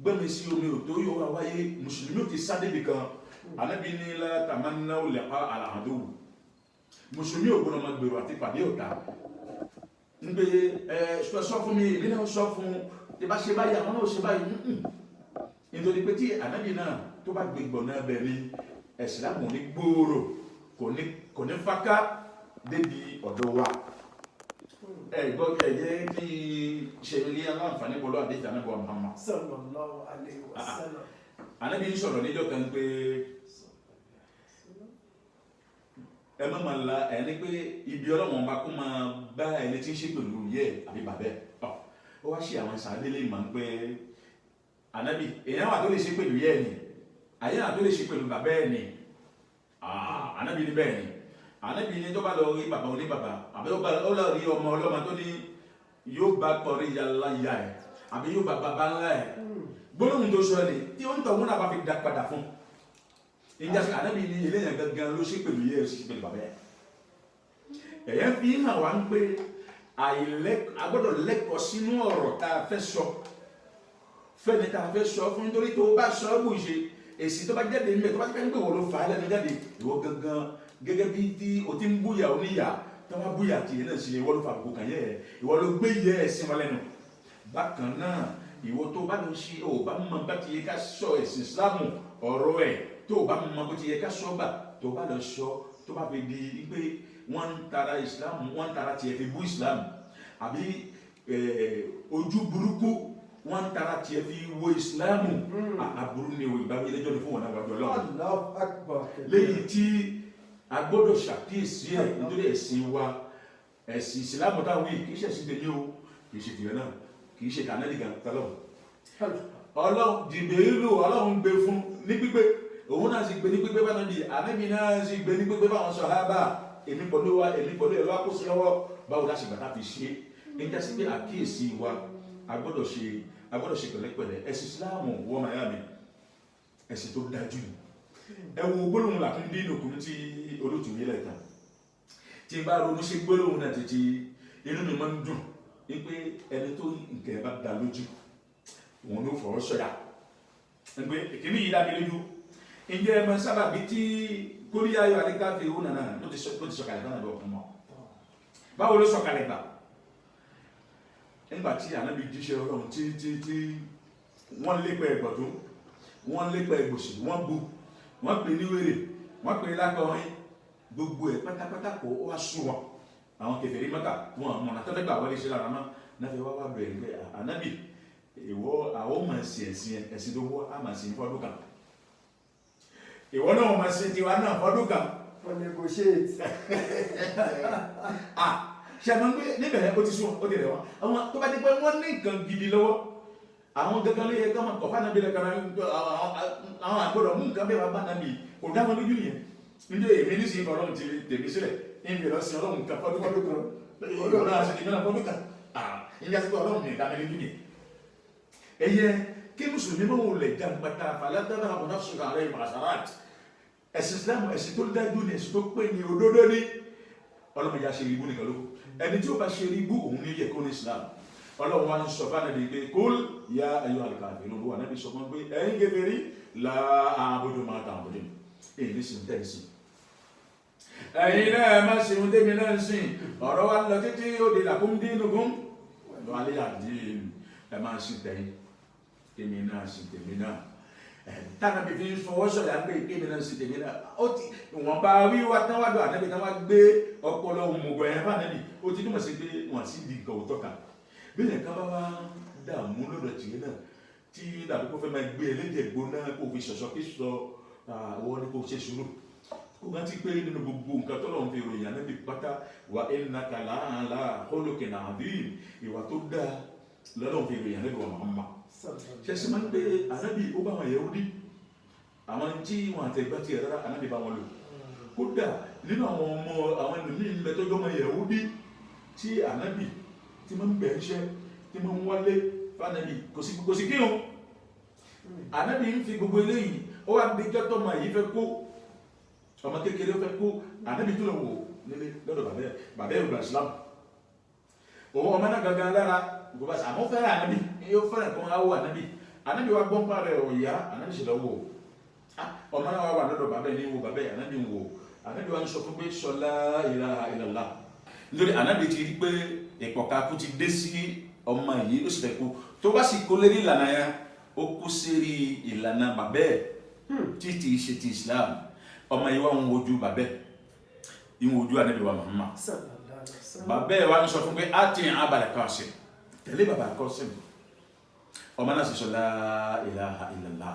gbẹ́mi sí omi ò tó yóò wá wáyé. Mùsùlùmí ò ti sá débi kan. Ànábì ní la tamannaw liqa al-aduw, mùsùlùmí ò gbọ́dọ̀ máa gbèrò àti pàdé ọ̀tá ń gbé ẹ sọ fún mi, èmi náà sọ fún tí bá ṣe báyìí, àwọn náà ṣe báyìí. Nítorí pé tí ànábì náà tó bá gbé gbọ̀nà bẹ̀ ni ẹ̀sìlámù ní gbòòrò, kò ní fáká débi ọ̀dọ̀ wa. Ẹ gbọ́, ẹ jẹ́ kí ṣe ní aláǹfààní pẹ̀lú àdéhùn ànábì wa Muhammad sallallahu alayhi wa sallam. Ànábì ń sọ̀rọ̀ níjọ́ kan pé ẹ má máa la ẹni pé ibi ọlọ́wọ́n bá kó máa bá ẹni tí ń ṣe pẹ̀lú yẹ àbí bàbẹ́ ọ. Ó wá ṣe àwọn sàdélé mọ̀ ń pé ànábì, èèyàn wà tó lè ṣe pẹ̀lú yẹ ni, àyàn wà tó lè ṣe pẹ̀lú bàbẹ́ ẹ̀ ni. Ànábì ní bẹ́ẹ̀ ni. Ànábì ní tó bá lọ rí bàbá oníbàbá, àbí ó lọ rí ọmọ ọlọ́mọ tó ní yóò bá kọrí yàrá ya ẹ̀, àbí yóò bá bàbá ńlá ẹ̀, gbólóhùn tó sọ ni tí ó ń tọ̀ wọn náà bá fi dá padà fún ìjà sí. Ànábì ní eléyàn gangan ló ṣe pẹ̀lú yẹ, ṣe pẹ̀lú bàbá ẹ̀. Ẹ̀yẹ́ fi hàn wá ń pé agbọ́dọ̀ lẹ́kọ̀ọ́ sínú ọ̀rọ̀ tá a fẹ́ sọ fẹ́ni tá a fẹ́ sọ fún, nítorí tó o bá sọ ọ́ bù ṣe èsì tó bá jáde níbẹ̀, tó bá fẹ́ ń pè wọ́n ló fà á lẹ́nu jáde, ìwọ gangan gẹ́gẹ́ bí tí o ti ń búyà oníyà, tó bá búyà tiẹ̀ náà sí, ìwọ ló fa àbùkù kàn yẹ ẹ̀, ìwọ ló gbé yẹ ẹ̀ sí wọn lẹ́nu. Bákan náà, ìwọ tó bá lọ ṣe ò bá mọ bá ti yẹ ká sọ ẹ̀sìn Ìsìlámù, ọ̀rọ̀ ẹ̀ tó o bá mọ bó ti yẹ ká sọ gbà, tó o bá lọ sọ, tó bá fi di pé wọ́n ń tara Ìsìlámù, wọ́n ń tara tiẹ̀ fi bú Ìsìlámù, àbí ojú burúkú wọ́n ń tara tiẹ̀ fi wo Ìsìlámù, aburú ni o. Ìbáwí ẹlẹ́jọ́ ni fún wọn náà wájú Ọlọ́run. Allahu akbar. Léyìí tí a gbọ́dọ̀ ṣàkíyèsí ẹ̀, nítorí ẹ̀sìn wa, ẹ̀sìn Ìsìlámù táwọn yìí, kì í ṣẹ̀sìn tèmi o, kì í ṣe tìrẹ náà, kì í ṣe kànáàdì gan tọ́lọ́ Ọlọ́run jìbìrìlù, Ọlọ́run gbé fún ní pípé, òun náà sì gbé ní pípé bá nàbí, ànábì náà sì gbé ní pípé báwọn sàhábà. Èmi pẹ̀lú wa, èmi pẹ̀lú ẹ̀rọ akóso lọ́wọ́, báwo la ṣe gbàtà fi ṣe é? Ń jásí pé àkíyèsí wa, a gbọ́dọ̀ ṣe pẹ̀lẹ́pẹ̀lẹ́. Ẹ̀sìn Ìsìláàmù wọ́n máa yá mi, ẹ̀sìn tó dájú ni. Ẹ wo gbólóhùn làkún dín òkun tí olóòtú yìí lẹ́ẹ̀kan tí n bá ronú sí gbólóhùn náà títí, inú mi máa ń dùn wípé ẹni tó nǹkan ẹ̀ bá da lójú, òun ló fọwọ́ sọ̀yà pé ìkíní yìí dá mi lójú. Ǹjẹ́ ẹ máa sábàbí tí kóríyá ayọ̀ àríkà fi òun nàná ló ti sọ̀kalẹ̀ fún àbẹ̀ ọ̀fun mọ́? Báwo ló sọ̀kalẹ̀ gbà? Nígbà tí ànábi jíṣẹ́ Ọlọ́run tí tí tí wọ́n lépa ẹ̀gbọ̀n tó, wọ́n lépa ẹ̀gbòsì, wọ́n bu, wọ́n pè ní wèrè, wọ́n pè ní lákọrin, gbogbo ẹ̀ pátápátá kò wá sùn wọn. Àwọn kèfèrí Mẹ́kà wọn mọ̀nà tó fẹ́ gbà wọlé sí lára mọ́ náà fi wá wá bẹ̀rẹ̀ pé ànábì ìwọ àwọn ọmọ ẹ̀sìn ẹ̀sìn ẹ̀sìn tó wọ́ á máa sìn fọ́dún kan, ìwọ náà máa sìn tiwa náà fọ́dún kan. Wọ́n negotiate. Ah, ṣe àmọ́ pé níbẹ̀ ó ti sún ó ti rẹ̀ wọ́n. Àwọn tó bá dé pé wọ́n ní nǹkan gidi lọ́wọ́, àwọn gangan ló yẹ ká máa kọ̀fà nàbí lẹ́ka. Àwọn àgbọ̀dọ̀ mú nǹkan bẹ́ẹ̀ wá bá nàbí kò dá wọn lójú nìyẹn. Níjẹ́ èmi ní sìn ọlọ́run ti tèmi sílẹ̀ níbi ìlọsìn ọlọ́run kan fọ́dún Fọ́dún kan. Ìwọ náà sì tèmi náà fọ́dún kan. Ah, ìyá sí pé ọlọ́run nìkan mi lójú nìyẹn. Ẹ̀yẹ kí mùsùlùmí máa wọlé jàǹgbàtà fàlàtàrà àbọ̀dá sọ̀rọ̀ àlẹ́ ìmọ̀sárat. Ẹ̀sìn Islam, ẹ̀sìn tó dájú ni, ẹ̀sìn tó pé ní òdodo ní. Ọlọ́run ya ṣe ibú nìkan ló ẹni tí ó bá ṣe ibú òun ní yẹ kó ní Islam. Ọlọ́run wa ń sọ fún anabi pé kul ya ayyuhal kafirun, wà nábì sọ fún pé ẹ̀yin kèfèrí, la a'budu ma ta'budun, èyí ní sìn tẹ́ sí ẹ̀yin náà má ṣe ohun tẹ́mi náà ń sìn. Ọ̀rọ̀ wa lọ títí ó di lakum dinukum waliya din. Ẹ máa sìn tẹ̀yìn, tèmi náà sìn tèmi náà. Tánàbí fi fọwọ́ sọ̀yà ń gbé kémi náà sí tèmi náà. Ó ti wọ́n bá wíwá tán wá dọ̀ ànábì tán wá gbé ọpọlọ òmùgọ̀ yẹn fún ànábì. Ó ti túmọ̀ sí pé wọ́n sì di nǹkan òótọ́ kan bí yẹn ká bá wá dààmú lọ́dọ̀ tìyẹn náà tí dàbí kó fẹ́ máa gbé ẹlẹ́jẹ̀ gbóná kó fi ṣọ̀ṣọ́ kí sọ àwọn ní kó ṣe sùúrù, kó rántí pé nínú gbogbo nǹkan tọ́lọ́run fi ròyìn ànábì pátá, wa innaka la'ala khuluqin adhim, ìwà tó dáa lọ́lọ́run fi ròyìn ànábì wa Muhammad. Ṣẹ̀ṣẹ̀ máa ń gbé ànábì ó bá àwọn Yahudi, àwọn tí wọn àtẹ̀gbá tiẹ̀ rárá, ànábì bá wọn lò. Kódà nínú àwọn ọmọ àwọn ẹlòmíín bẹ tọ́jú ọmọ Yahudi tí ànábì tí máa ń bẹ̀ ń ṣẹ́ tí máa ń wálé fànábì kò sí kírun. Ànábì ń fi gbogbo eléyìí. Ó wá dé jọ́tọ̀ ọmọ yìí fẹ́ kó ọmọ kékeré fẹ́ kó, ànábì tó lọ wò nílé lọ́dọ̀ bàbẹ́. Bàbẹ́ ò gba Islam, òun ọmọ náà gangan lára kò bá àmọ́ fẹ́ràn ànábì, yóò fẹ́ràn kó máa wò ànábì. Ànábì wa gbọ́n pa rẹ̀ ọ̀yá, ànábì sì lọ wò. Ọmọ náà wà lọ́dọ̀ bàbá ẹ̀ ní wo bàbá ẹ̀. Ànábì ń wò, ànábì wa ń sọ fún pé sọlá ilaha illallah, nítorí ànábì ti rí pé ìpọ̀ka kú ti dé sí ọmọ yìí, ó sì fẹ́ kú. Tó bá sì kó lérí ìlànà yẹn, ó kú sérí ìlànà bàbá ẹ̀ tí ti ṣe ti Islam. Ọmọ yìí wà ń wojú bàbá ẹ̀, ń wojú ànábì wa Muhammad. Bàbá ẹ̀ wá ń sọ fún pé á ti Abal Qasim, tẹ̀lé bàbá Qasim. Ọmọ náà sì sọ la ilaha illallah,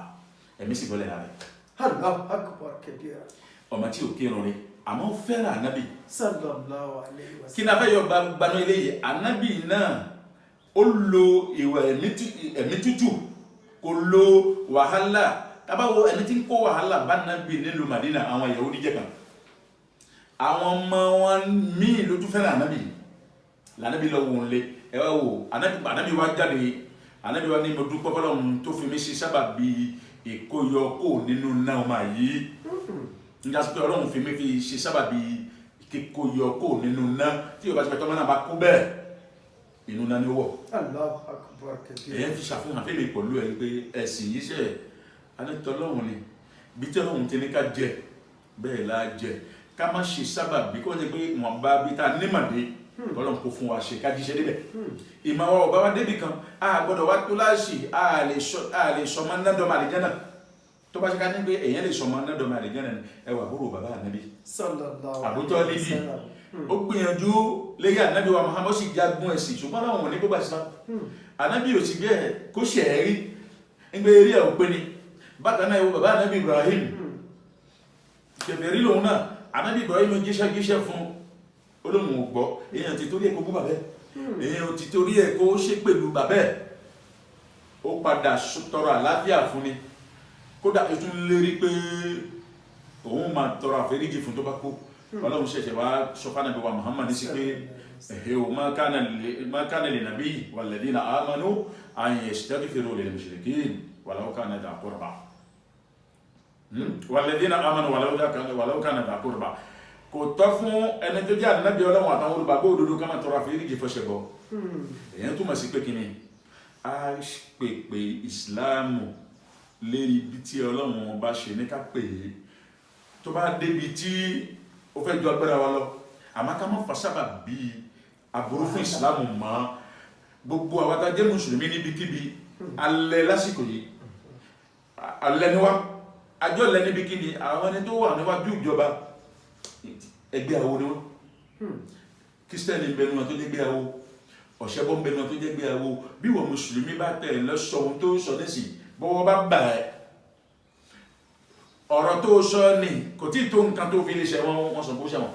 ẹ̀mí sì bọ́lẹ̀ lára ẹ̀. Allahu akbar kabira. Ọmọ tí ò kírun ni, àmọ́ ó fẹ́ràn ànábì. Sallallahu alayhi wa Kí ni a fẹ́ yọ gbanú eléyìí? Ànábì náà ó lo ìwà ẹ̀mí tútù, kò lo wàhálà. Tábàwọ ẹni tí ń kó wàhálà bá nàbì nílùú Madina, àwọn Yahudi jẹ́ kan, àwọn ọmọ wọn míì lójú fẹ́ràn ànábì lànàbì lọ wò ń lé. Ẹ wá wò ànábì, ànábì wá jáde, ànábì wá ní mo dúpẹ́ fọlọ́run tó fi mí sí sábàbí ìkóyọ kó nínú náà máa yí nígbà tí ọlọ́run fi mí fi ṣe sábàbí kíkóyọ kó nínú náà. Tí yorùbá ti fẹ́ tọ́mọ náà bá kú bẹ́ẹ̀, inú náà ni ó wọ̀. Allahu akbar kabira. Ẹ̀yẹ́ fi ṣàfihàn fẹ́mi pẹ̀lú ẹ̀ pé ẹ̀sìn yìí ṣe anítọ́lọ́hún ni bí tí ọlọ́run ti ní ká jẹ bẹ́ẹ̀ la jẹ, ká má ṣe sábàbí kó ní pé wọ́n bá bí tá a nímọ̀dé ọlọ́run kò fún wa ṣe ká jíṣẹ́ débẹ̀. Ìmọ̀ wa ò bá wa débì kan, a gbọ́dọ̀ wá tó láṣì a lè sọmọ nádọ́mọ àlìjẹ́nà. Tó bá ṣe ká ní pé èèyàn lè sọmọ nádọ́mọ àlìjẹ́nà ni, ẹ wà àbúrò bàbá ànábì Sallallahu Abu alayhi wa Talibi sallam. ó gbìyànjú léyà ànábì wa Muhammad, ó sì jagun ẹ̀sìn, ṣùgbọ́n láwọn ò ní kó bá Islam. Ànábì ò sì gbé ẹ̀ kó ṣe ẹ̀ rí ńgbé eré ẹ̀ ò pé ni. Bákan náà, ìwọ bàbá ànábì Ibrahim, kèfèrí lòun náà. Ànábì Ibrahim jíṣẹ́ jíṣẹ́ fún olóhùn ò gbọ́. Èèyàn ti torí ẹ̀ kó bú bàbẹ́, èèyàn ti torí ẹ̀ kó ṣe pẹ̀lú bàbẹ́. Ó padà tọrọ àlàáfíà fún ni. Kódà ó tún lérí pé òun máa tọrọ àforíjì fún tó bá kú. Ọlọ́run ṣẹ̀ṣẹ̀ wá sọ fún ànábì wa Muhammad sí pé ẹ̀hẹ́ o, ma kana li nabiyyi walladhina amanu an yastaghfiru lil mushrikin walau kana dha qurba, walladhina amanu walau kana dha qurba. Kò tọ́ fún ẹni tó jẹ́ ànábì ọlọ́run àtàwọn olùgbàgbọ́ òdodo ká máa tọrọ àforíjì fọ́ṣẹ̀ bọ́. Èyàn túmọ̀ sí pé kíni a pèpè ìsìláàmù lérí ibi tí ọlọ́run bá ṣe ní ká pè é, tó bá débi tí ó fẹ́ ju agbára wa lọ, àmọ́ ká má fa sábà bí aburú fún ìsìláàmù mọ́. Gbogbo àwa tá a jẹ́ mùsùlùmí níbikíbi alẹ́ lásìkò yìí, alẹ́ ni wá àjọ lẹ́ níbikíbi. Àwọn ẹni tó wà níwájú ìjọba, ẹgbẹ́ àwo ni wọ́n. Kírísítẹ́nì ń bẹ nínú wọn tó jẹ́ gbéyàwó, ọ̀ṣẹ́bọ ń bẹ nínú wọn tó jẹ́ gbéyàwó. Bí wọ́n mùsùlùmí bá tẹ̀ lọ́sọ ohun tó sọ nísìn, bọ́wọ́ bá bà ẹ́, ọ̀rọ̀ tó sọ ni kò tí ì tó nǹkan tó fi lè ṣe wọ́n. Wọ́n sọ kó ṣe wọ́n,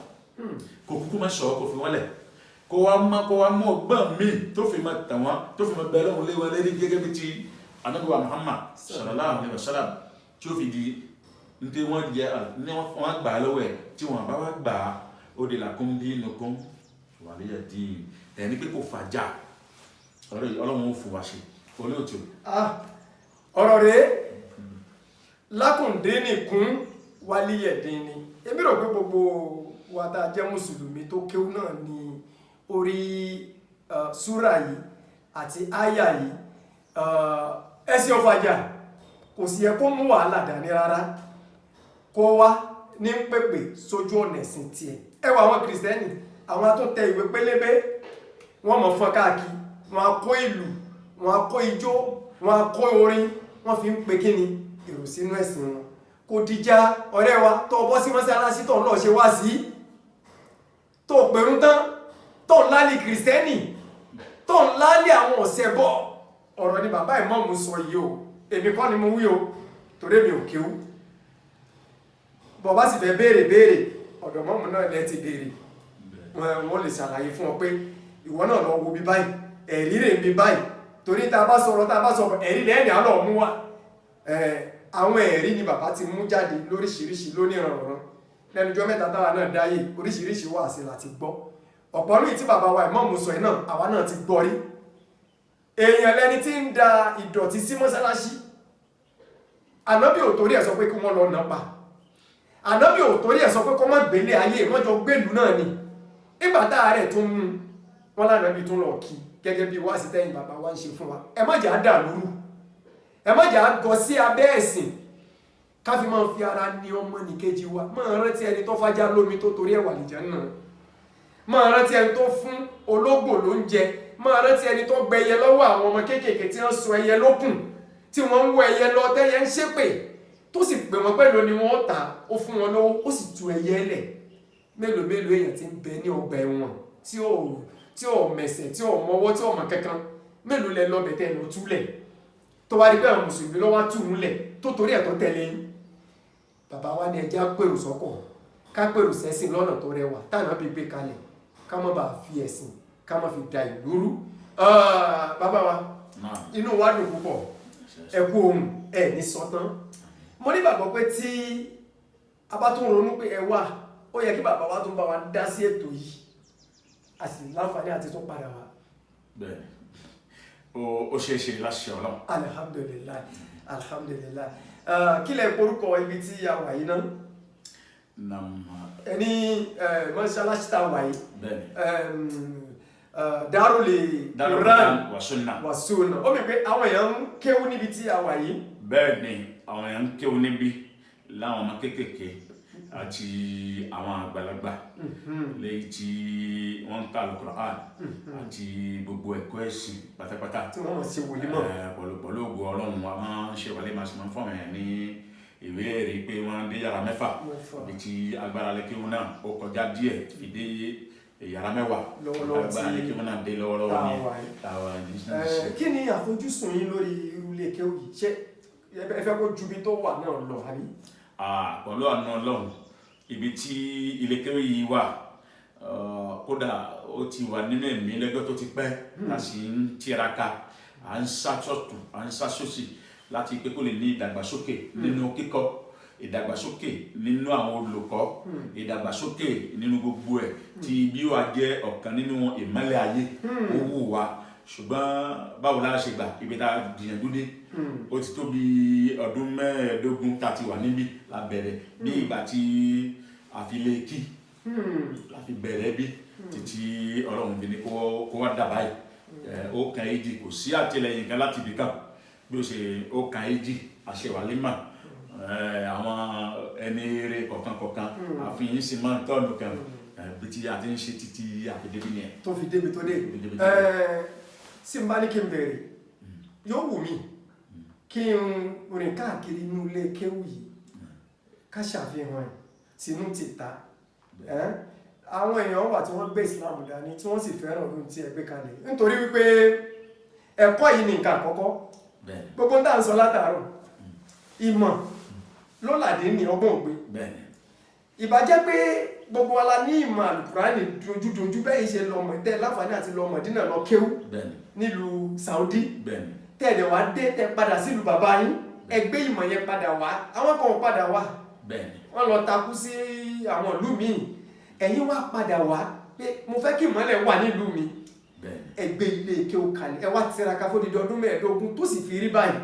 kò kúkú má sọ, kò fi wọ́n lẹ̀, kó wá mú ọgbọ́n míì tó fi máa tàn wọ́n, tó fi máa bẹ lọ́hùn lé wọn lérí, gẹ́gẹ́ bí ti Ànábì wa Muhammad sallallahu alayhi wa sallam, tí ó fi di ntẹ wọ́n jẹ ní wọ́n gbà á lọ́wọ́ ẹ̀. Tí wọ́n bá wá gbà á, ó di lakum dinukum waliya din. Ẹ̀ ní pé kò fàjà ọ̀rọ̀ yìí, Ọlọ́run ó fún wa ṣe, olóòtú. Ah, ọ̀rọ̀ rèé, lákùndínìkún wálíyẹ̀dín ni. Èmi rò pé gbogbo wa tá a jẹ́ mùsùlùmí tó kéwú náà ni orí súrà yìí àti áyà yìí. Ẹ̀sìn ọ̀fàjà kò sì yẹ kó mú wàhálà dání rárá. Kó wá ní pèpè sójú ọ̀nà ẹ̀sìn tiẹ̀. Ẹ wọ àwọn kìrìsìtẹ́nì, àwọn tó tẹ ìwé pélébé, wọ́n mọ̀ fọ́n káàkiri, wọ́n á kó ìlú, wọ́n á kó ijó, wọ́n á kó orin, wọ́n fi ń pe kíni èrò sínú ẹ̀sìn wọn. Kò dìjà ọ̀rẹ́ wa tó bọ́ sí mọ́sálásí, tó ń lọ ṣe wá sí, tó pẹ̀rún tán, tó ń lálẹ́ kìrìsìtẹ́nì, tó ń lálẹ́ àwọn ọ̀sẹ̀ bọ̀. Ọ̀rọ̀ ni bàbá ìmọ̀ọ́mù sọ yìí o, èmi kọ́ ni mo wí o, torí èmi ò kéwú. Bọ̀ bá sì fẹ́ béèrè béèrè, ọ̀dọ̀ mọ́mù náà lẹ́ ti béèrè, wọ́n lè ṣàlàyé fún ọ pé ìwọ náà lọ wo bí báyìí, ẹ̀rí rè bí báyìí, torí tá a bá sọ̀rọ̀, tá a bá sọ̀rọ̀, ẹ̀rí lẹ́yìn àlọ́ mú wa. Àwọn ẹ̀rí ni bàbá ti mú jáde lóríṣiríṣi lóníranran lẹ́nujọ́ mẹ́ta táwa náà dáyé. Oríṣiríṣi wáàsí láti gbọ́. Ọ̀pọ̀ lóyìn tí bàbá wa ìmọ̀ọ́mù sọ yìí náà, àwa náà ti gbọ́ rí. Èèyàn lẹni tí ń da ìdọ̀tí sí mọ́sálásí, Ànábì ò torí ẹ̀ sọ pé kí wọ́n lọ nà pa. Ànábì ò torí ẹ̀ sọ pé kó má gbélé ayé, wọ́n jọ gbèlú náà ni. Nígbà tá a rẹ̀ tún mú wọn lánàbí tún lọ kí, gẹ́gẹ́ bí wáàsí tẹ́yìn bàbá wa ń ṣe fún wa. Ẹ má jẹ́ á dà lóru, ẹ má jẹ́ á gọ sí abẹ́ ẹ̀sìn, ká fi máa fi ara ní ọmọ nìkejì wa. Máa rántí ẹni tó fájá lómi tó torí ẹ̀wà lìjẹ́ náà, máa rántí ẹni tó fún ológbò lóúnjẹ, máa rántí ẹni tó gbẹyẹ lọ́wọ́ àwọn ọmọ kéékèèké tí wọ́n sọ ẹyẹ lókùn, tí wọ́n ń wọ ẹyẹ lọ, tẹ́yẹ ń ṣépè, tó sì pè wọ́n pẹ̀lú ni wọ́n tà, ó fún wọn lówó, ó sì tu ẹyẹ lẹ̀. Mélòó mélòó èèyàn tí ń bẹ ní ọgbà ẹ̀wọ̀n tí ò mẹ̀sẹ̀, tí ò mọwọ́, tí ò mọ̀ kankan? Mélòó lẹ lọ́bẹ̀ tẹ́ lọ túlẹ̀, tó wá rí pé àwọn mùsùlùmí lọ́wọ́ tù ú lẹ̀, tó torí ẹ̀ tó tẹ̀lé yín? Bàbá wa ní ẹjẹ́ á pèrò sọ́kọ̀, ká pèrò sẹ́sìn lọ́nà tó rẹwà táwọn bí gbé kalẹ̀, ká má bàa fi ẹ̀sìn, ká má fi da ìlú rú. Bàbá wa, inú wa dùn púpọ̀. Ẹ kú ohun ẹ ní sọtán. Mo ní gbàgbọ́ pé tí a bá tún ronú pé ẹ wà, ó yẹ kí bàbá wa tún bá wa dá sí ètò yìí, a sì láǹfààní àti tún padà wá. Bẹ́ẹ̀ni, ó ṣeé ṣe láṣẹ Ọlọ́run. Alihamdulilayi, alihamdulilayi. Kí lẹ porúkọ ibi tí a wà yìí náà? Nam. Ẹni mọ́ṣáláṣí tá a wà yìí? Bẹ́ẹ̀ni. Darul Darul Quran wa Sunnah. Wa Sunnah. Ó mi pé àwọn èèyàn ń kéwú níbi tí a wà yìí? Bẹ́ẹ̀ni, àwọn èèyàn ń kéwú níbí, láwọn ọmọ kéékèèké àti àwọn àgbàlagbà, léyìí tí wọ́n ń ka Al-Qur'an àti gbogbo ẹ̀kọ́ ẹ̀sìn pátápátá. Tí wọ́n mọ̀ sí wòlímọ̀. Pẹ̀lú ògo Ọlọ́run, wa máa ń ṣe wàlẹ́, máa ṣe máa ń fún àwọn èèyàn ní ìwé ẹ̀rí pé wọ́n dé yàrá 6. 6. Ibi tí agbára lẹ́kẹ́wọ́n náà ó kọjá díẹ̀ fi dé yàrá 10. Lọ́wọ́lọ́wọ́ agbára tí lẹ́kẹ́wọ́n náà dé lọ́wọ́lọ́wọ́ ní tá a wà yìí. Táwa ní. Kí ni àfojúsùn yín lórí irú ilé kéwú yìí? Ṣé ẹ fẹ́ kó ju ibi tó wà náà lọ, àbí? Pẹ̀lú àna Ọlọ́run, ibi tí ilé kéwú yìí wà, kódà ó ti wà nínú ẹ̀mí lẹ́gbẹ́ tó ti pẹ́, a sì ń tiraka, à ń sá sọ́tún, à ń sá sósì láti pé kó lè ní ìdàgbàsókè nínú kíkọ́, ìdàgbàsókè nínú àwọn olùkọ́, ìdàgbàsókè nínú gbogbo ẹ̀, tí bí wàá jẹ́ ọ̀kan nínú ìmọ́lẹ̀ ayé. Ó wù wá, ṣùgbọ́n báwo la ṣe gbà ibi tá a gbìyànjú dé? Ó ti tó bí ọdún 15 tá a ti wà níbí. La bẹ̀rẹ̀ bí ìgbà tí a fi lè kí la fi bẹ̀rẹ̀ bí títí Ọlọ́run fi ní kó wá dà báyìí. Ó kan èjì, kò sí àtìlẹ́yìn kan láti ibì kan bí ó ṣe ó kan èjì àṣewàlímà. Àwọn ẹni eré kọ̀ọ̀kan kọ̀ọ̀kan àfihàn sì máa ń tọ́nu kan bí tí a ti ń ṣe títí àfidébí nìyẹn. Tó fi débi tó dé. Débi tó dé. Sí n bá ní kí n bẹ̀rẹ̀, yóò wù mí kí n rìn káàkiri inú ilé kéwú yìí, ká ṣàfihàn ẹ̀ tinú tìta. Àwọn èèyàn wà tí wọ́n gbé Islam dání, tí wọ́n sì fẹ́ràn ohun tí ẹ gbé kalẹ̀, nítorí wípé ẹ̀kọ́ yìí ni nǹkan àkọ́kọ́. Gbogbo ń tà ń sọ látàárọ̀, ìmọ̀ ló làdé ní ọgbọ́n ògbé. Ìbàjẹ́ pé gbogbo wa la ní ìmọ̀ àlùkùránì dojúdojú bẹ́ẹ̀ ṣe lọ́mọ tẹ́ láǹfààní àti lọ́mọ dínà lọ kéwú nílùú Saudi, tẹ́ẹ̀dẹ̀ wá dé, tẹ́ padà sílùú bàbá yín, ẹ gbé ìmọ̀ yẹn padà wá. Àwọn kan ò padà wá, wọ́n lọ takú sí àwọn ìlú míì. Ẹ̀yin wá padà wá pé mo fẹ́ kí ìmọ̀lẹ̀ wà nílùú mi. Ẹ gbé ilé kéwú kalẹ̀, ẹ wá tiraka fódìdí ọdún 15 tó sì fi rí báyìí.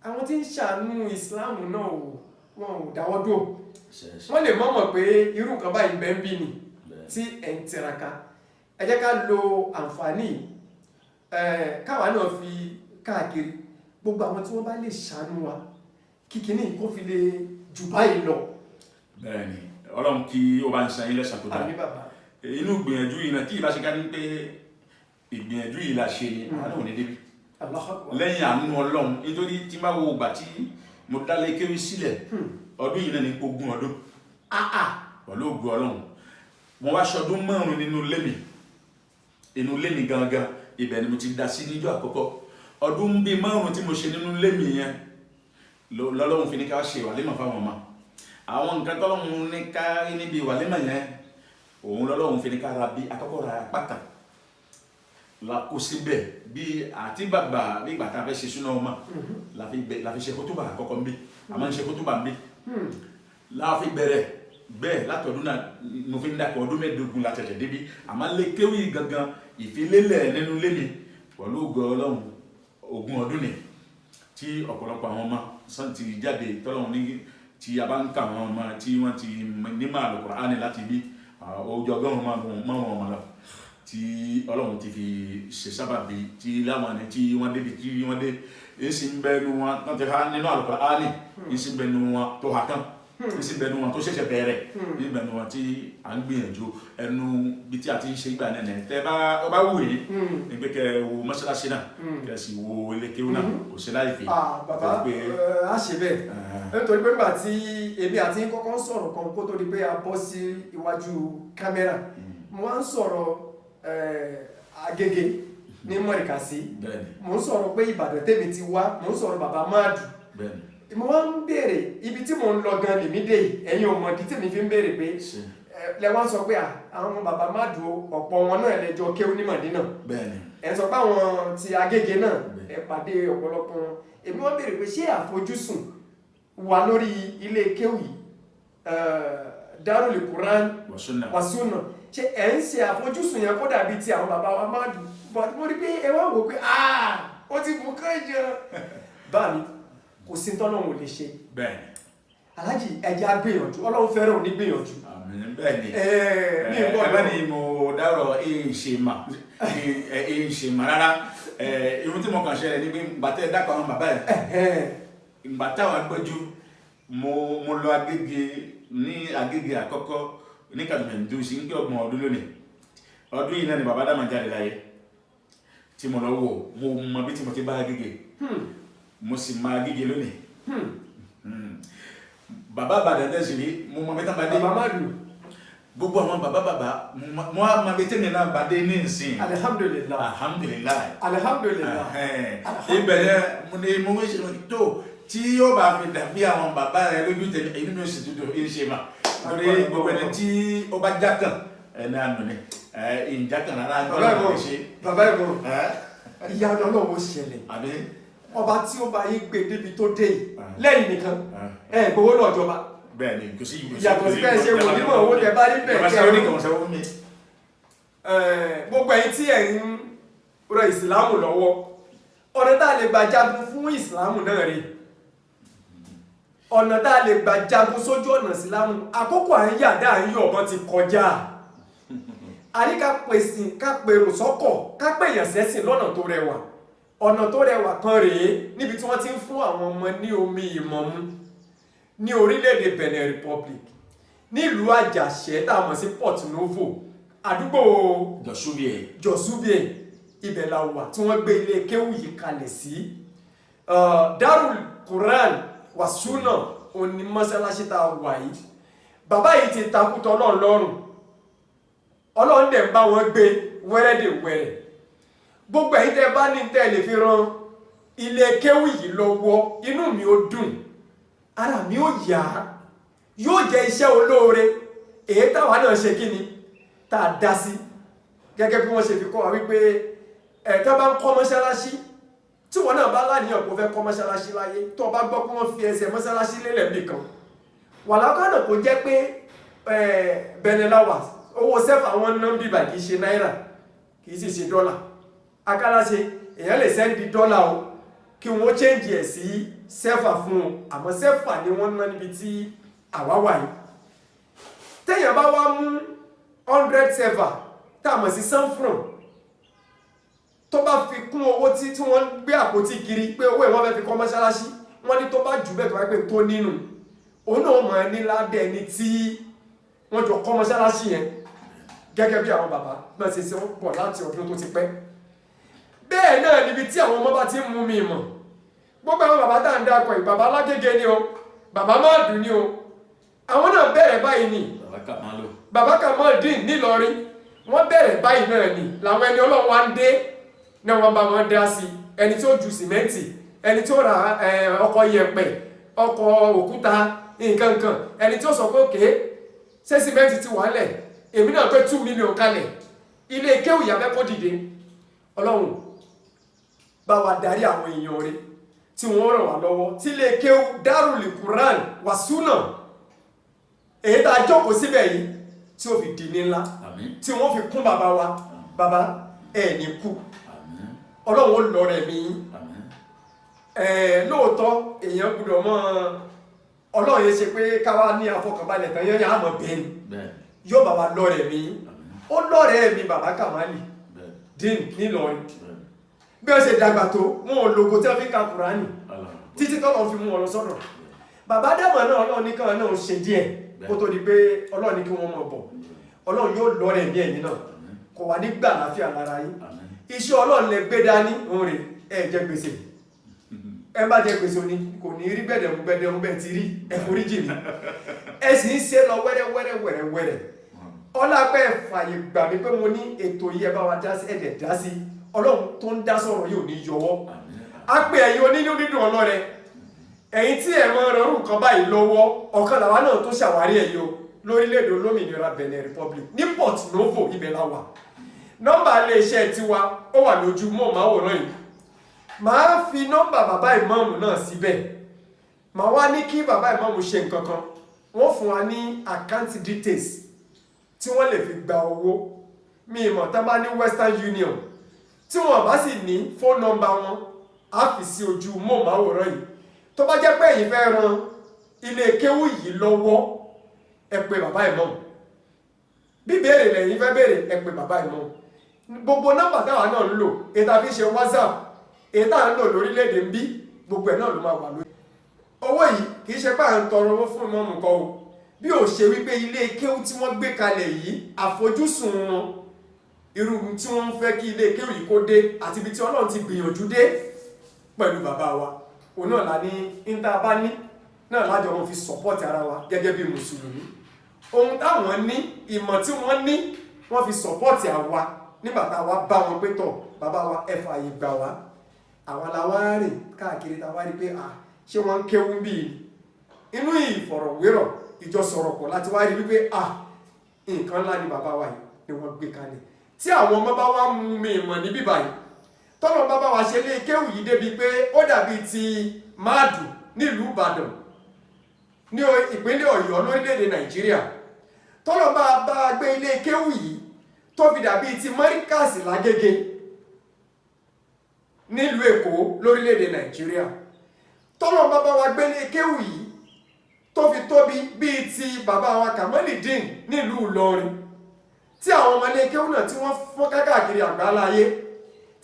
Àwọn tí ń ṣàánú ìsìláàmù náà ò, wọn ò dáwọ́ dúró. Wọ́n lè mọ̀mọ̀ pé irú nǹkan báyìí bẹ́ẹ̀ ń bí ni tí ẹ̀ ń tiraka. Ẹ jẹ́ ká lo àǹfààní yìí, káwa náà fi káàkiri gbogbo àwọn tí wọ́n bá lè ṣàánú wa kíkiní kó fi lè jù báyìí lọ. Bẹ́ẹ̀ni, Ọlọ́run kí ó bá ń san yín lẹ́san tó dáa. Àmín, bàbá. Inú ìgbìyànjú yìí náà, tí ìbá ṣe ká ní pé ìgbìyànjú yìí la ṣe ni, àwọn náà ò ní débi. Allahu Akbar. Lẹ́yìn àánú Ọlọ́run, nítorí tí n bá wo ìgbà tí mo dálé kéwì sílẹ̀, ọdún yìí náà ní 20 ọdún pẹ̀lú ògùn Ọlọ́run. Mo wá ṣọdún 5 nínú ilé mi, inú ilé mi gangan, ibẹ̀ ni mo ti dá sí níjọ́ àkọ́kọ́. Ọdún bíi 5 tí mo ṣe nínú ilé mi yẹn lọ́lọ́run fi ní ká ṣe wàlímà fáwọn ọmọ. Àwọn nǹkan tọ́lọ́run ní ká rí níbi wàlímà yẹn, òun lọ́lọ́run fi ní ká ra bí akọ́kọ́ ra apá kan la kó síbẹ̀ bí àti bàbà bí ìgbà tá a fẹ́ ṣe súná ọmọ la fi bẹ, la fi ṣe kótóbà àkọ́kọ́ ń bí. A máa ń ṣe kótóbà ń bí, la fi bẹ̀rẹ̀ bẹ́ẹ̀. Látọ̀dún náà mo fi ń dàpọ̀ ọdún 15 la tẹ̀tẹ̀ débi. Àmọ́ lé kéwì gangan, ìfilélẹ̀ nínú ilé mi pẹ̀lú ògo Ọlọ́run, 20 ọdún ni tí ọ̀pọ̀lọpọ̀ àwọn ọmọ sàn ti jáde tọ́lọ́run ní tí a bá ń kà àwọn ọmọ tí wọ́n ti nímọ̀ Àlùkùránì láti bí ọjọ́ 100 márùn ọmọ lọ tí Ọlọ́run ti fi ṣe sábàbí tí láwọn ẹni tí wọ́n débi tí wọ́n dé. Èsì ń bẹ nu wọn tó ti ha nínú Àlùkùránì, èsì ń bẹ nu wọn tó ha tán, èsì ń bẹ nu wọn tó ṣẹ̀ṣẹ̀ bẹ̀rẹ̀, èsì ń bẹ nu wọn tí à ń gbìyànjú ẹnu bí tí a ti ń ṣe ìgbà náà. Tẹ bá ọ bá wù yín ní pé kẹ wo mọ́ṣáláṣí náà, kẹ sì wo ilé kéwú náà, kò sí láì fi. Ah, bàbá, pé a ṣe bẹ́ẹ̀, nítorí pé nígbà tí èmi àti yín kọ́kọ́ ń sọ̀rọ̀ kan kó tó di pé a bọ́ sí iwájú kámẹ́rà, mo wá ń sọ̀rọ̀ Agége ní Mọ̀ríkàsí. Mo ń sọ̀rọ̀ pé Ìbàdàn tèmi ti wá, mo ń sọ̀rọ̀ bàbá Máàdù. Mo wá ń béèrè ibi tí mò ń lọ gan lèmi dé yìí. Ẹ̀yin ò mọ̀ ìdí tèmi fi ń béèrè pé lẹ wá ń sọ pé àwọn ọmọ bàbá Máàdù o, ọ̀pọ̀ wọn náà lẹ́jọ́ kéwú ní Mọ̀dínà. Ẹ sọ pé àwọn ti Agége náà ẹ pàdé ọ̀pọ̀lọpọ̀ wọn. Èmi wọ́n béèrè pé ṣé àfojúsùn wà lórí ilé kéwú yìí, Darul Quran Wa Sunnah. Wa Sunnah, ṣé ẹ ń ṣe àfojúsùn yẹn kó dàbí ti àwọn bàbá wa Máàdù? But mo rí pé ẹ wá wò pé ó ti bù kán jẹ bá mi, kò sí tọ́lọ́run ò lè ṣe. Aláàjì, ẹja gbìyànjú, Ọlọ́run fẹ́ràn òní gbìyànjú. Àmín, bẹ́ẹ̀ni. Mi ò Ẹ bá ní mo dárọ̀ ẹ̀ ṣe mà rárá. Irun tí mo kàn ṣẹlẹ̀ ni pé gbàtẹ́ dákọ̀ àwọn bàbá ẹ̀, ìgbà táwọn agbẹ́jú, mo lọ Agége ní Agége àkọ́kọ́ ní Kàdùmẹ̀ndú sí ń pé 30 ọdún lónìí. Ọdún yìí náà ni bàbá dàmà jáde láyé tí mo lọ wò. Mo mọ bí tí mo ti bá Agége, mo sì mọ Agége lónìí. Bàbá Ìbàdàn tẹ̀sí rí, mo mọ bí tán bá dé. Bàbá Máàdù. Gbogbo àwọn bàbá bàbá, mo á mọ bí tèmi náà bá dé ní ìsìn. Alihamdulilayi. Alhamdulilayi. Alihamdulilayi. Ibẹ̀ yẹn mo ní mo ń ṣe tó tí yóò bá fi dàbí àwọn bàbá rẹ lójú tèmi, inú mi ò sì dúdú ń ṣe mà, torí gbogbo ẹni tí ó bá jákàn ẹni àná ni ìjákàn rárá. Bàbá ní ìbò ṣe. Bàbá ìbò, ìyanu Ọlọ́run ó ṣẹlẹ̀. Àbí. Ọba tí ó bá yín gbé débi tó dé yìí lẹ́yìn nìkan ẹ gbowó náà jọba. Bẹ́ẹ̀ ni, kò sí ìwé. Yàtọ̀ sí bẹ́ẹ̀ ṣe wòlímọ̀, owó tẹ bá rí bẹ́ẹ̀ ìjọba kẹ́ sẹ́wọ́n ní kò sẹ́wọ́n mi. Gbogbo ẹ̀yin tí ẹ̀ ń rọ ìsìlámù lọ́wọ́, ọ̀nà tá a lè gbà jagun fún ìsìlámù náà rèé, ọ̀nà tá a lè gbà jagun sójú ọ̀nà ìsìlámù. Àkókò à ń yàdá à ń yọ̀ ọ̀bọ̀n ti kọjá. Àní ká pèsè, ká pèrò sọ́kọ̀, ká pèèyàn sẹ́sìn lọ́nà tó rẹwà. Ọ̀nà tó rẹwà kan rèé níbi tí wọ́n ti ń fún àwọn ọmọ ní omi ìmọ̀ mu ní orílẹ̀-èdè Benin Republic, nílùú Àjàṣẹ́ tá a mọ̀ sí Port Novo, àdúgbò Jọ̀súbìẹ̀. Jọ̀súbìẹ̀, ibẹ̀ la wà tí wọ́n gbé ilé kéwù yìí kalẹ̀ sí. Darul Quran Wa Sunnah òní mọ́ṣáláṣí tá a wà yìí. Bàbá yìí ti takùtọ̀ Ọlọ́run lọ́rùn, Ọlọ́run dẹ̀ ń bá wọn gbé wẹ́rẹ́dẹ̀wẹ́rẹ́. Gbogbo ẹ̀yin tẹ́ bá ní tẹ́ lè fi ran ilé kéwì yìí lọ́wọ́, inú mi ó dùn, ara mi ó yá, yóò jẹ́ iṣẹ́ olóore èyí táwa náà ṣe kí ni tá a dá sí. Gẹ́gẹ́ bí wọ́n ṣe fi kọ́ wa wípé ẹ̀ tá bá ń kọ́ mọ́ṣáláṣí, tí wọ́n náà bá láníyàn kó fẹ́ kọ́ mọ́ṣáláṣí láyé, tó o bá gbọ́ pé wọ́n fi ẹsẹ̀ mọ́ṣáláṣí lélẹ̀ nìkan wàlákànà, kò jẹ́ pé bẹ̀nẹ̀láwà owó sẹ́fà wọn ná bíbà, kì í ṣe náírà, kì í sì ṣe dọ́là. Akáláṣe èèyàn lè send dọ́là o, kí wọ́n change ẹ̀ sí sẹ́fà fún un, àmọ́ sẹ́fà ni wọ́n ná níbi tí àwa wà yìí. Téèyàn bá wá mú 100 sẹ́fà tá a mọ̀ sí sanfron, tó bá fi kún owó tí wọ́n gbé àpótí kiri pé owó ẹ̀ wọ́n fẹ́ fi kọ́ mọ́ṣáláṣí, wọ́n ní tó bá jù bẹ́ẹ̀, tó bá pé tó nínú òun náà mọ̀ ní ládẹ́ ẹni tí wọ́n jọ kọ́ mọ́ṣáláṣí yẹn. Gẹ́gẹ́ bí àwọn bàbá náà ṣe ṣe ń pọ̀ láti ọdún tó ti pẹ́, bẹ́ẹ̀ náà níbi tí àwọn ọmọ bá ti ń mú mi mọ̀. Gbogbo àwọn bàbá tá à ń dakọ̀ yìí, bàbá Lágége ni o, bàbá Máàdù ni o, àwọn náà bẹ̀rẹ̀ báyìí ni. Bàbá Kàmálò. Bàbá Kamaldeen nílọrin, wọ́n bẹ̀rẹ̀ báyìí náà ni. Làwọn ẹni Ọlọ́run wá ń dé náà, wọ́n bá wọn dá sí, ẹni tí ó ju sìmẹ́ǹtì, ẹni tí ó ra ọkọ̀ yẹ̀pẹ̀, ọkọ̀ òkúta, nǹkan kan, ẹni tí ó sọ pé òkè ṣé sìmẹ́ǹtì ti wà lẹ̀, èmi náà pé 2 million kalẹ̀, ilé kéwù yàfẹ́ kó dìde. Ọlọ́run bá wa darí àwọn èèyàn rẹ̀ tí wọ́n ràn wá lọ́wọ́, tí ilé kéwù Darul Quran wàsúnà èyí tá a jókòó síbẹ̀ yìí tí ó fi di ní ńlá, Àmín. tí wọ́n fi kún bàbá wa. Bàbá, ẹ̀ ní kú. Àmín. Ọlọ́run ó lọ rẹ̀ mí. Àmín. Ẹ̀ lóòótọ́ èèyàn gbọ́dọ̀ mọ́ Ọlọ́run yẹn ṣe pé káwá ní àfọkànbalẹ̀ tán yẹn, àmọ́ bẹ́ẹ̀ ni. Yóò bá wa lọ rẹ̀ mí. Àmín. Ó lọ́rẹ̀ẹ́ mi, bàbá Kàmálì dín nílọrin. Bí wọ́n ṣe dàgbà tó, wọn ò lògò tí wọ́n fi ń ka Kùránì Allah. títí tọ́lọ́ fi mú wọn lọ sọ́dọ̀ bàbá dàmọ̀ náà. Ọlọ́run ní káwọn náà ṣe díẹ̀ kó tó di pé Ọlọ́run ní kí wọ́n mọ̀ bọ̀. Ọlọ́run yóò lọ́rẹ̀ ní ẹ̀yìn náà, kò wà ní gbà láfíà lára yín. Àmín. Iṣẹ́ Ọlọ́run lẹ gbé dání òun rè. Ẹ jẹ gbèsè, ẹ bá jẹ gbèsè òní kò ní rí gbẹ̀dẹ̀mú gbẹ̀dẹ̀mú bẹ́ẹ̀ ti rí. Ẹ foríjì mi, ẹ sì ń ṣe lọ wẹ́rẹ́ wẹ́rẹ́ wẹ́rẹ́ wẹ́rẹ́. Ọlápẹ́ fàyè gbà mí pé mo ní ètò yìí, ẹ bá wa dá sí, ẹ̀dẹ̀ dá sí. Ọlọ́run tó ń dá sọ̀rọ̀ yìí ò ní yọwọ́. Àmín. Á pé ẹ̀yin onínú dídùn ọlọ́rẹ, ẹ̀yin tí ẹ̀ mọ́ rọrùn nǹkan báyìí lọ́wọ́, ọ̀kan làwa náà tó ṣàwárí ẹ̀ yìí o lórílẹ̀‐èdè olómìnira Benin Republic ní Port Novo, ibẹ̀ la wà. Nọ́mbà iléeṣẹ́ tiwa ó wà lójú mọ́ọ̀máwòrán yìí. Màá fi nọ́mbà bàbá ìmáàmù náà síbẹ̀. Màá wá ní kí bàbá ìmáàmù ṣe nǹkan kan, wọ́n fún wa ní account details tí wọ́n lè fi gba owó. Mi ìmọ̀ tán bá ní Western Union, tí wọ́n bá sì ní phone number wọn, á fi sí ojú mọ́ọ̀máwòrán yìí. Tó bá jẹ́ pé ẹ̀yin fẹ́ ran ilé kéwú yìí lọ́wọ́, ẹ pè bàbá ìmáàmù. Bí béèrè lẹ́yìn fẹ́ béèrè, ẹ pè bàbá ìmáàmù. Gbogbo nọ́mbà táwa náà ń lò, èyí tá a fi ṣe WhatsApp, èyí tá à ń lò lórílẹ̀‐èdè ń bí, gbogbo ẹ̀ náà ló máa wà lórí. Owó yìí kì í ṣe pé à ń tọrọ owó fún ìmáàmù kọ́ o, bí ò ṣe wípé ilé kéwú tí wọ́n gbé kalẹ̀ yìí, àfojúsùn wọn, irú tí wọ́n ń fẹ́ kí ilé kéwú yìí kó dé àti ibi tí Ọlọ́run ti gbìyànjú dé pẹ̀lú bàbá wa, òun náà la ní níta bá ní náà lájọ wọn fi support ara wa gẹ́gẹ́ bí mùsùlùmí. Ohun táwọn ní, ìmọ̀ tí wọ́n ní, wọ́n fi support àwa nígbà tá a wá bá wọn pé tọ̀, bàbá wa, ẹ fààyè gbà wá. Àwa la wá rìn káàkiri, tá a wá rí pé à ṣé wọ́n ń kéwú bí i inú ìfọ̀rọ̀wérọ̀ ìjọ sọ̀rọ̀ pọ̀ láti wá rí wípé à nǹkan ńlá ni bàbá wa yìí ni wọ́n gbé kalẹ̀. Tí àwọn ọmọ bá wá mú mi ìmọ̀ níbí báyìí, tọ́lọ̀ bá bá wa ṣe lé kéwù yìí débi pé ó dàbí ti Máàdù nílùú Ìbàdàn ní ìpínlẹ̀ Ọ̀yọ́ lórílẹ̀‐èdè Nàìjíríà, tọ́lọ̀ bá bá gbé ilé kéwù yìí tó fi dàbí ti Mọ́ríkàsì Lágége nílùú Èkó lórílẹ̀‐èdè Nàìjíríà, tọ́lọ̀ bá bá wa gbé ilé kéwù yìí tó fi tóbi bíi ti bàbá wa Kamaldeen nílùú Ìlọrin, tí àwọn ọmọ ilé kéwù náà tí wọ́n fọ́n káàkiri àgbáláyé,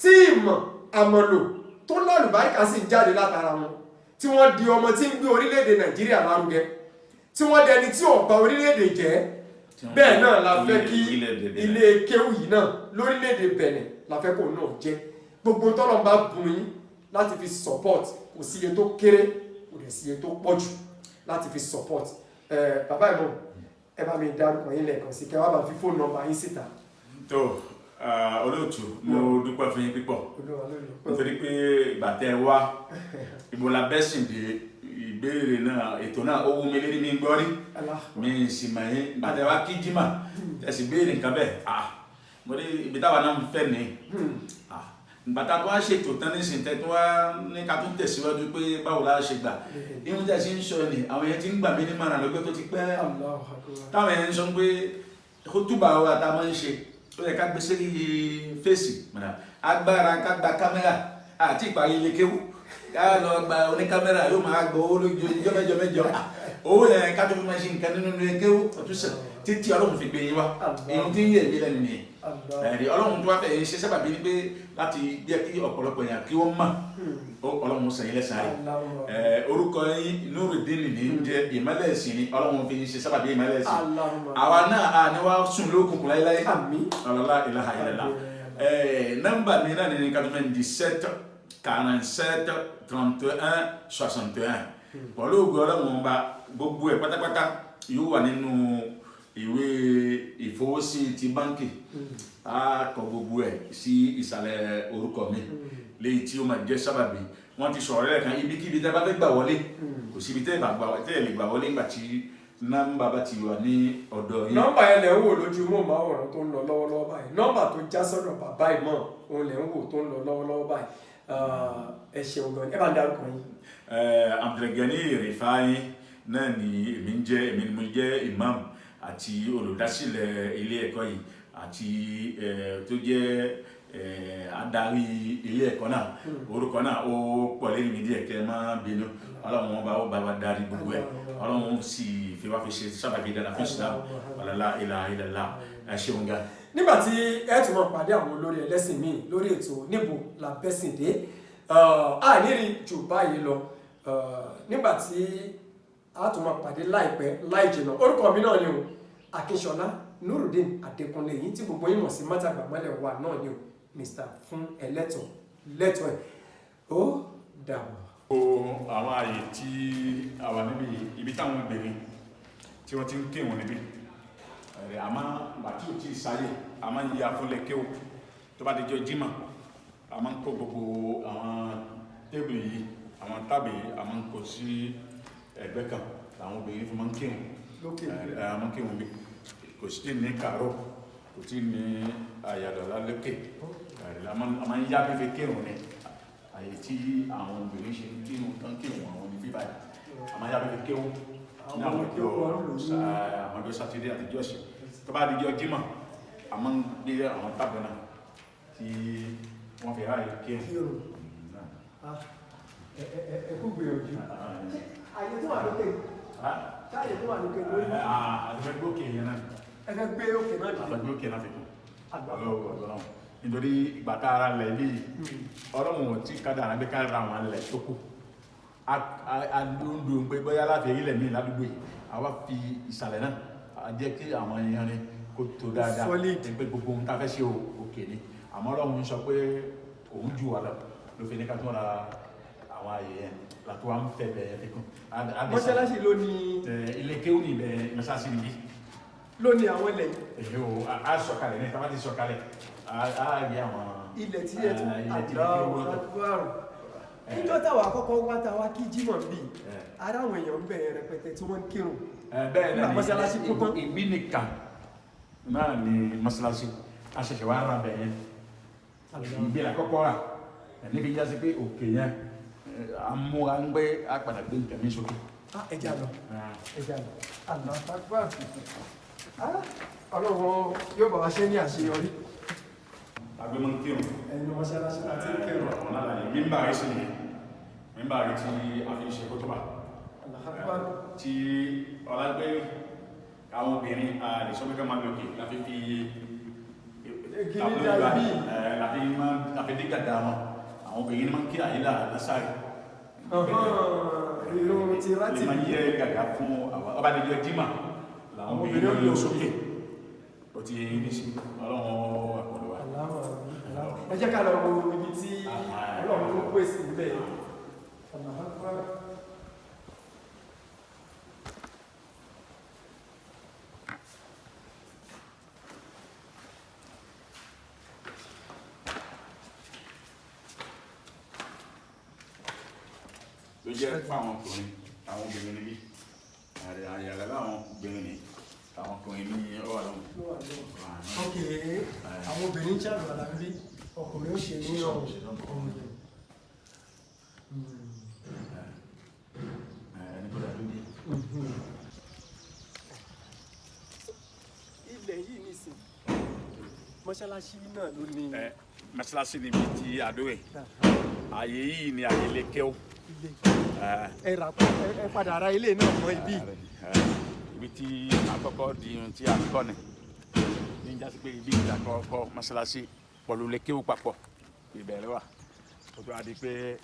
tí ìmọ̀ àmọ̀lò tó lálùbáríkà sì ń jáde látara wọn, tí wọ́n di ọmọ tí ń gbé orílẹ̀-èdè Nàìjíríà lárugẹ, tí wọ́n dẹni tí ò bà orílẹ̀-èdè jẹ́, bẹ́ẹ̀ náà la fẹ́ kí ilé kéwù yìí náà lórílẹ̀-èdè Benin la fẹ́ kó náà jẹ́. Gbogbo tọ́lọ̀ bá bùn yín láti fi support, kò sí iye tó kéré, kò dẹ̀ sí iye tó pọ̀ jù láti fi support. Bàbá ìmọ̀, Ẹ bá mi dárúkọ yín lẹ́ẹ̀kan sí, kẹ́ wá bá fi fóònù nọ́mbà yín síta. Tó olóòtú, mo dúpẹ́ fún yín pípọ̀. Olúwa lórí ọpẹ́. Nítorí pé ìgbà tẹ́ ẹ wá ibo la bẹ́sìn dé, ìbéèrè náà, ètò náà, ó wú mi lérí, mi ń gbọ́ rí. Allah. Mi sì mọ̀ yín. Ìgbà tẹ́ ẹ wá kí jimá, ẹ sì béèrè nǹkan bẹ́ẹ̀, mo ní ibi táwa náà ń fẹ́ ni. Ìgbà tá a tó wá ṣètò tán nísìnyí, tẹ́ tó wá ní ká tún tẹ̀síwájú pé báwo la ṣe gbà, ihun tí a ṣe ń sọ ni àwọn yẹn ti ń gbà mí ní mọ̀ràn lọ́gbẹ́ tó ti pẹ́. Allahu Akbar. Táwọn yẹn ń sọ pé kótóbà wa tá a máa ń ṣe, ó yẹ ká gbé sórí fèsì mọ̀nà agbára, ká gba kámẹ́rà àti ìparí ilé kéwú, ká lọ gba oníkámẹ́rà, yóò máa gbọ́ owó lójoojúmọ́ mẹ́jọ mẹ́jọ. Owó yẹn ká tó fi máa ṣe nǹkan nínú ilé kéwú ọtúnṣe títí Ọlọ́run fi gbé yín wá. Irun tí ń yẹ mí lẹ́nu nìyẹn. Ẹ̀rí Ọlọ́run tó wá fẹ́ ṣe sábàbí ni pé láti jẹ́ kí ọ̀pọ̀lọpọ̀ èèyàn kí wọ́n mọ̀. Ọlọ́run sàn yín lẹ́sàn-án rẹ̀. Orúkọ yín Nurudeen ní jẹ́ ìmọ́lẹ̀ ẹ̀sìn ni. Ọlọ́run fi ń ṣe sábàbí ìmọ́lẹ̀ ẹ̀sìn. Àwa náà a ní wá sùn lókùnkùn láéláé. Ọlọ́lá ilaha illallah. Nọ́mbà mi náà ní 97 47 31 61. Pẹ̀lú ògùn Ọlọ́run ọba, gbogbo ẹ̀ pátápátá yóò wà nínú ìwé ìfowósí ti báńkì. A kọ gbogbo ẹ̀ sí ìsàlẹ̀ orúkọ mi, léyìí tí ó máa jẹ́ sábàbí. Wọ́n ti sọ̀rọ̀ lẹ́ẹ̀kan, ibikíbi tẹ́ bá fẹ́ gbà wọlé, kò síbi tẹ́ lè gbà wọlé nígbà tí nọ́mbà bá ti wà ní ọ̀dọ̀ yín. Nọ́mbà yẹn lẹ̀ ń wò lójú móhùnmáwòrán tó ń lọ lọ́wọ́lọ́wọ́ báyìí. Nọ́mbà tó já sọ́dọ̀ bàbá ìmọ̀ òun lẹ̀ ń wò tó ń lọ lọ́wọ́lọ́wọ́ báyìí. Ẹ ṣeun gan ni, ẹ bá ń dárúkọ yín. Abdulgani Rifai náà ni èmi ń jẹ́. Èmi ni mo jẹ́ imam àti olùdásílẹ̀ ilé ẹ̀kọ́ yìí àti tó jẹ́ adarí ilé ẹ̀kọ́ náà. Orúkọ náà ó pọ̀ lẹ́yìn mi díẹ̀, kẹ́ ẹ má bínú. Ọlọ́run ọba ó bá wa darí gbogbo ẹ̀, Ọlọ́run sì fi wá fi ṣe sábàbí dára fún Islam. Wàlálà ilà ilàlá. Ẹ ṣeun gan. Nígbà tí ẹ tún máa pàdé àwọn olórí ẹlẹ́sìn míì lórí ètò Níbo la Bẹ́sìn Dé, àníri jù báyìí lọ. Nígbà tí a tún máa pàdé láìpẹ́ láì jìnà, orúkọ mi náà ni o, Akínṣọlá Nurudeen Adékúnlé yìí tí gbogbo yín mọ̀ sí Mátàgbàmọ́lẹ̀ wà náà ni o, Mr. Fún ẹlẹ́tọ̀ lẹ́tọ̀ ẹ̀. Ó dàbọ̀. O àwọn ààyè tí a wà níbi, ibi táwọn obìnrin tí wọ́n ti ń kéwọ̀n níbí ẹ̀rẹ̀, àmọ́ bàtí ò tí ì sáyè, a máa ń ya fúnlẹ̀ kéwò. Tó bá di jọ jímọ̀, a máa ń kó gbogbo àwọn tébìlì yìí, àwọn tábìlì yìí, a máa ń kó sí ẹ̀gbẹ́ kan làwọn obìnrin fi máa ń kéwọ̀n. A máa ń kéwọ̀n bí kò sí ní kàárọ̀, kò tí ní àyàdọ̀lá lókè. A máa ń yá fífi kéwọ̀n ni. Àyè tí àwọn obìnrin ṣe ń kírun tán, kírun àwọn ní bíbáyìí, a máa ń yá fífi kéwọ̀n ní àwọn ọjọ́ sátidé àti jọ́sìn. Tó bá di jọ́ jímọ̀, a máa ń gbé àwọn tábìlì náà tí wọ́n fi ráàyè kírun. Ẹ kú gbìyànjú. Àyè tó wà lókè, ṣáàyè tó wà lókè lórí. Àgbẹ̀gbẹ̀ òkè yẹn náà. Ẹ fẹ́ gbé òkè náà dìde. Àgbẹ̀gbẹ̀ òkè náà fi kún. Nítorí ìgbà tá ara lẹ̀ bí Ọlọ́run ò tí kádàrá bí kádàrá àwọn lẹ̀ tó kù, a dúndùn pé bóyá láti ilẹ̀ míì ládùúgbò yìí, àwa fi ìsàlẹ̀ náà a jẹ́ kí àwọn èèyàn rẹ̀ kó tó dáadáa pé gbogbo ohun tá a fẹ́ ṣe òkè ni. Àmọ́ Ọlọ́run sọ pé òun jù wá lọ, ló fi ní ká tó ra àwọn ààyè yẹn látó wá ń fẹ́ bẹ̀ẹ́ fi kún. Mọ́ṣáláṣí ló ní. Ilé kéwù ní ibẹ̀, mọ́ṣáláṣí níbí. Ló ní àwọn ilẹ̀ yìí. Èyí o, a sọ̀kalẹ̀ ní tábà ti sọ̀kalẹ̀, a rí àwọn. Ilẹ̀ tí ẹ tún àdúrà níjọ́ táwa àkọ́kọ́ wá táwa kí jímọ̀ bí ara àwọn èèyàn ń bẹ̀ rẹpẹtẹ tí wọ́n ń kírun. Bẹ́ẹ̀ náà ni ìbí nìkan náà ni mọ́ṣáláṣí a ṣẹ̀ṣẹ̀ wá ra bẹ̀ yẹn, ìbí la kọ́kọ́ rà níbi jásí pé òkè yẹn amúra ń gbé apàdà gbé nǹkan mi sókè. Ẹ jẹ́ àlọ́, ẹ jẹ́ àlọ́. Àlọ́ Ọlọ́run yóò bá wa ṣe ní àṣeyọrí. Àgbẹ̀ máa ń kírun. Ẹnu mọ́ṣáláṣí láti ń kírun. Ọ̀nà àlàyé mímbà rẹ̀ sí nìyẹn, mímbà rẹ̀ tí a fi ń ṣe kótóbà. Tí ọlágbé àwọn obìnrin a lè sọ pé ká máa lòkè láfi fi láfi dí gàdá wọn. Àwọn obìnrin máa ń kí àyílà lásàrè. Ìrun ti rántí. Lè máa yẹ gàgà fún àwọn ọba àdéjọ jímà làwọn obìnrin lọ sókè. Ó ti ní sí Ọlọ́run wà pẹ̀lú wa. Ẹ jẹ́ ká lọ wo ibi tí Ọlọ́run tó pèsè níbẹ̀. Ló jẹ́ fáwọn ọkùnrin, àwọn obìnrin níbí. Àyàrá láwọn obìnrin ní, àwọn ọkùnrin ní ọwọ́ lọ́wọ́. Ok, àwọn obìnrin ń ṣàlùwàlá ń bí, ọkùnrin ó ṣe ní ọ̀hún ọ̀hún yẹn. Ẹni kó dàbí bí. Ilẹ̀ yìí nìsín, mọ́ṣáláṣí náà ló ní. Ẹ mọ́ṣáláṣí níbi tí àdó ẹ̀. Àyè yìí ni àyè lè kéwò. Ilé ẹ rà, ẹ padà ra ilé náà mọ́ ibi. Ibi tí àkọ́kọ́ di ohun tí a ń kọ́ ni ní jásí pé ibi ìjà kọ́kọ́ mọ́ṣáláṣí pọ̀lú lè kéwò papọ̀ ìbẹ̀rẹ̀ wà. Ó tó wá di pé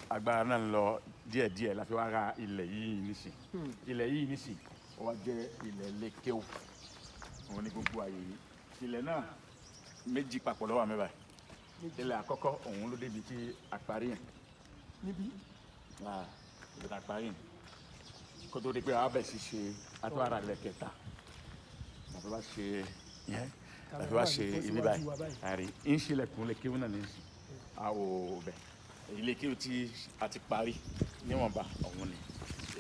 agbára náà ń lọ díẹ̀díẹ̀ la fi wá ra ilẹ̀ yìí nísìn. Ilẹ̀ yìí nísìn ó wá jẹ́ ilẹ̀ lè kéwò, òun ní gbogbo àyè yìí. Ilẹ̀ náà méjì papọ̀ ló wà mí báyìí. Ilẹ̀ àkọ́kọ́ òun ló débi tí a parí yẹn. Níbí. Ibi tá a parí yẹn, kó tó di pé a bẹ̀ sí ṣe atúwárà ilẹ̀ kẹta làfi wá ṣe yẹn, làfi wá ṣe ibi báyìí. Àrí ń ṣílẹ̀kùn lè kéwù náà ní sùn a ò bẹ̀ ilé kéwù tí a ti parí níwọ̀nba òun ni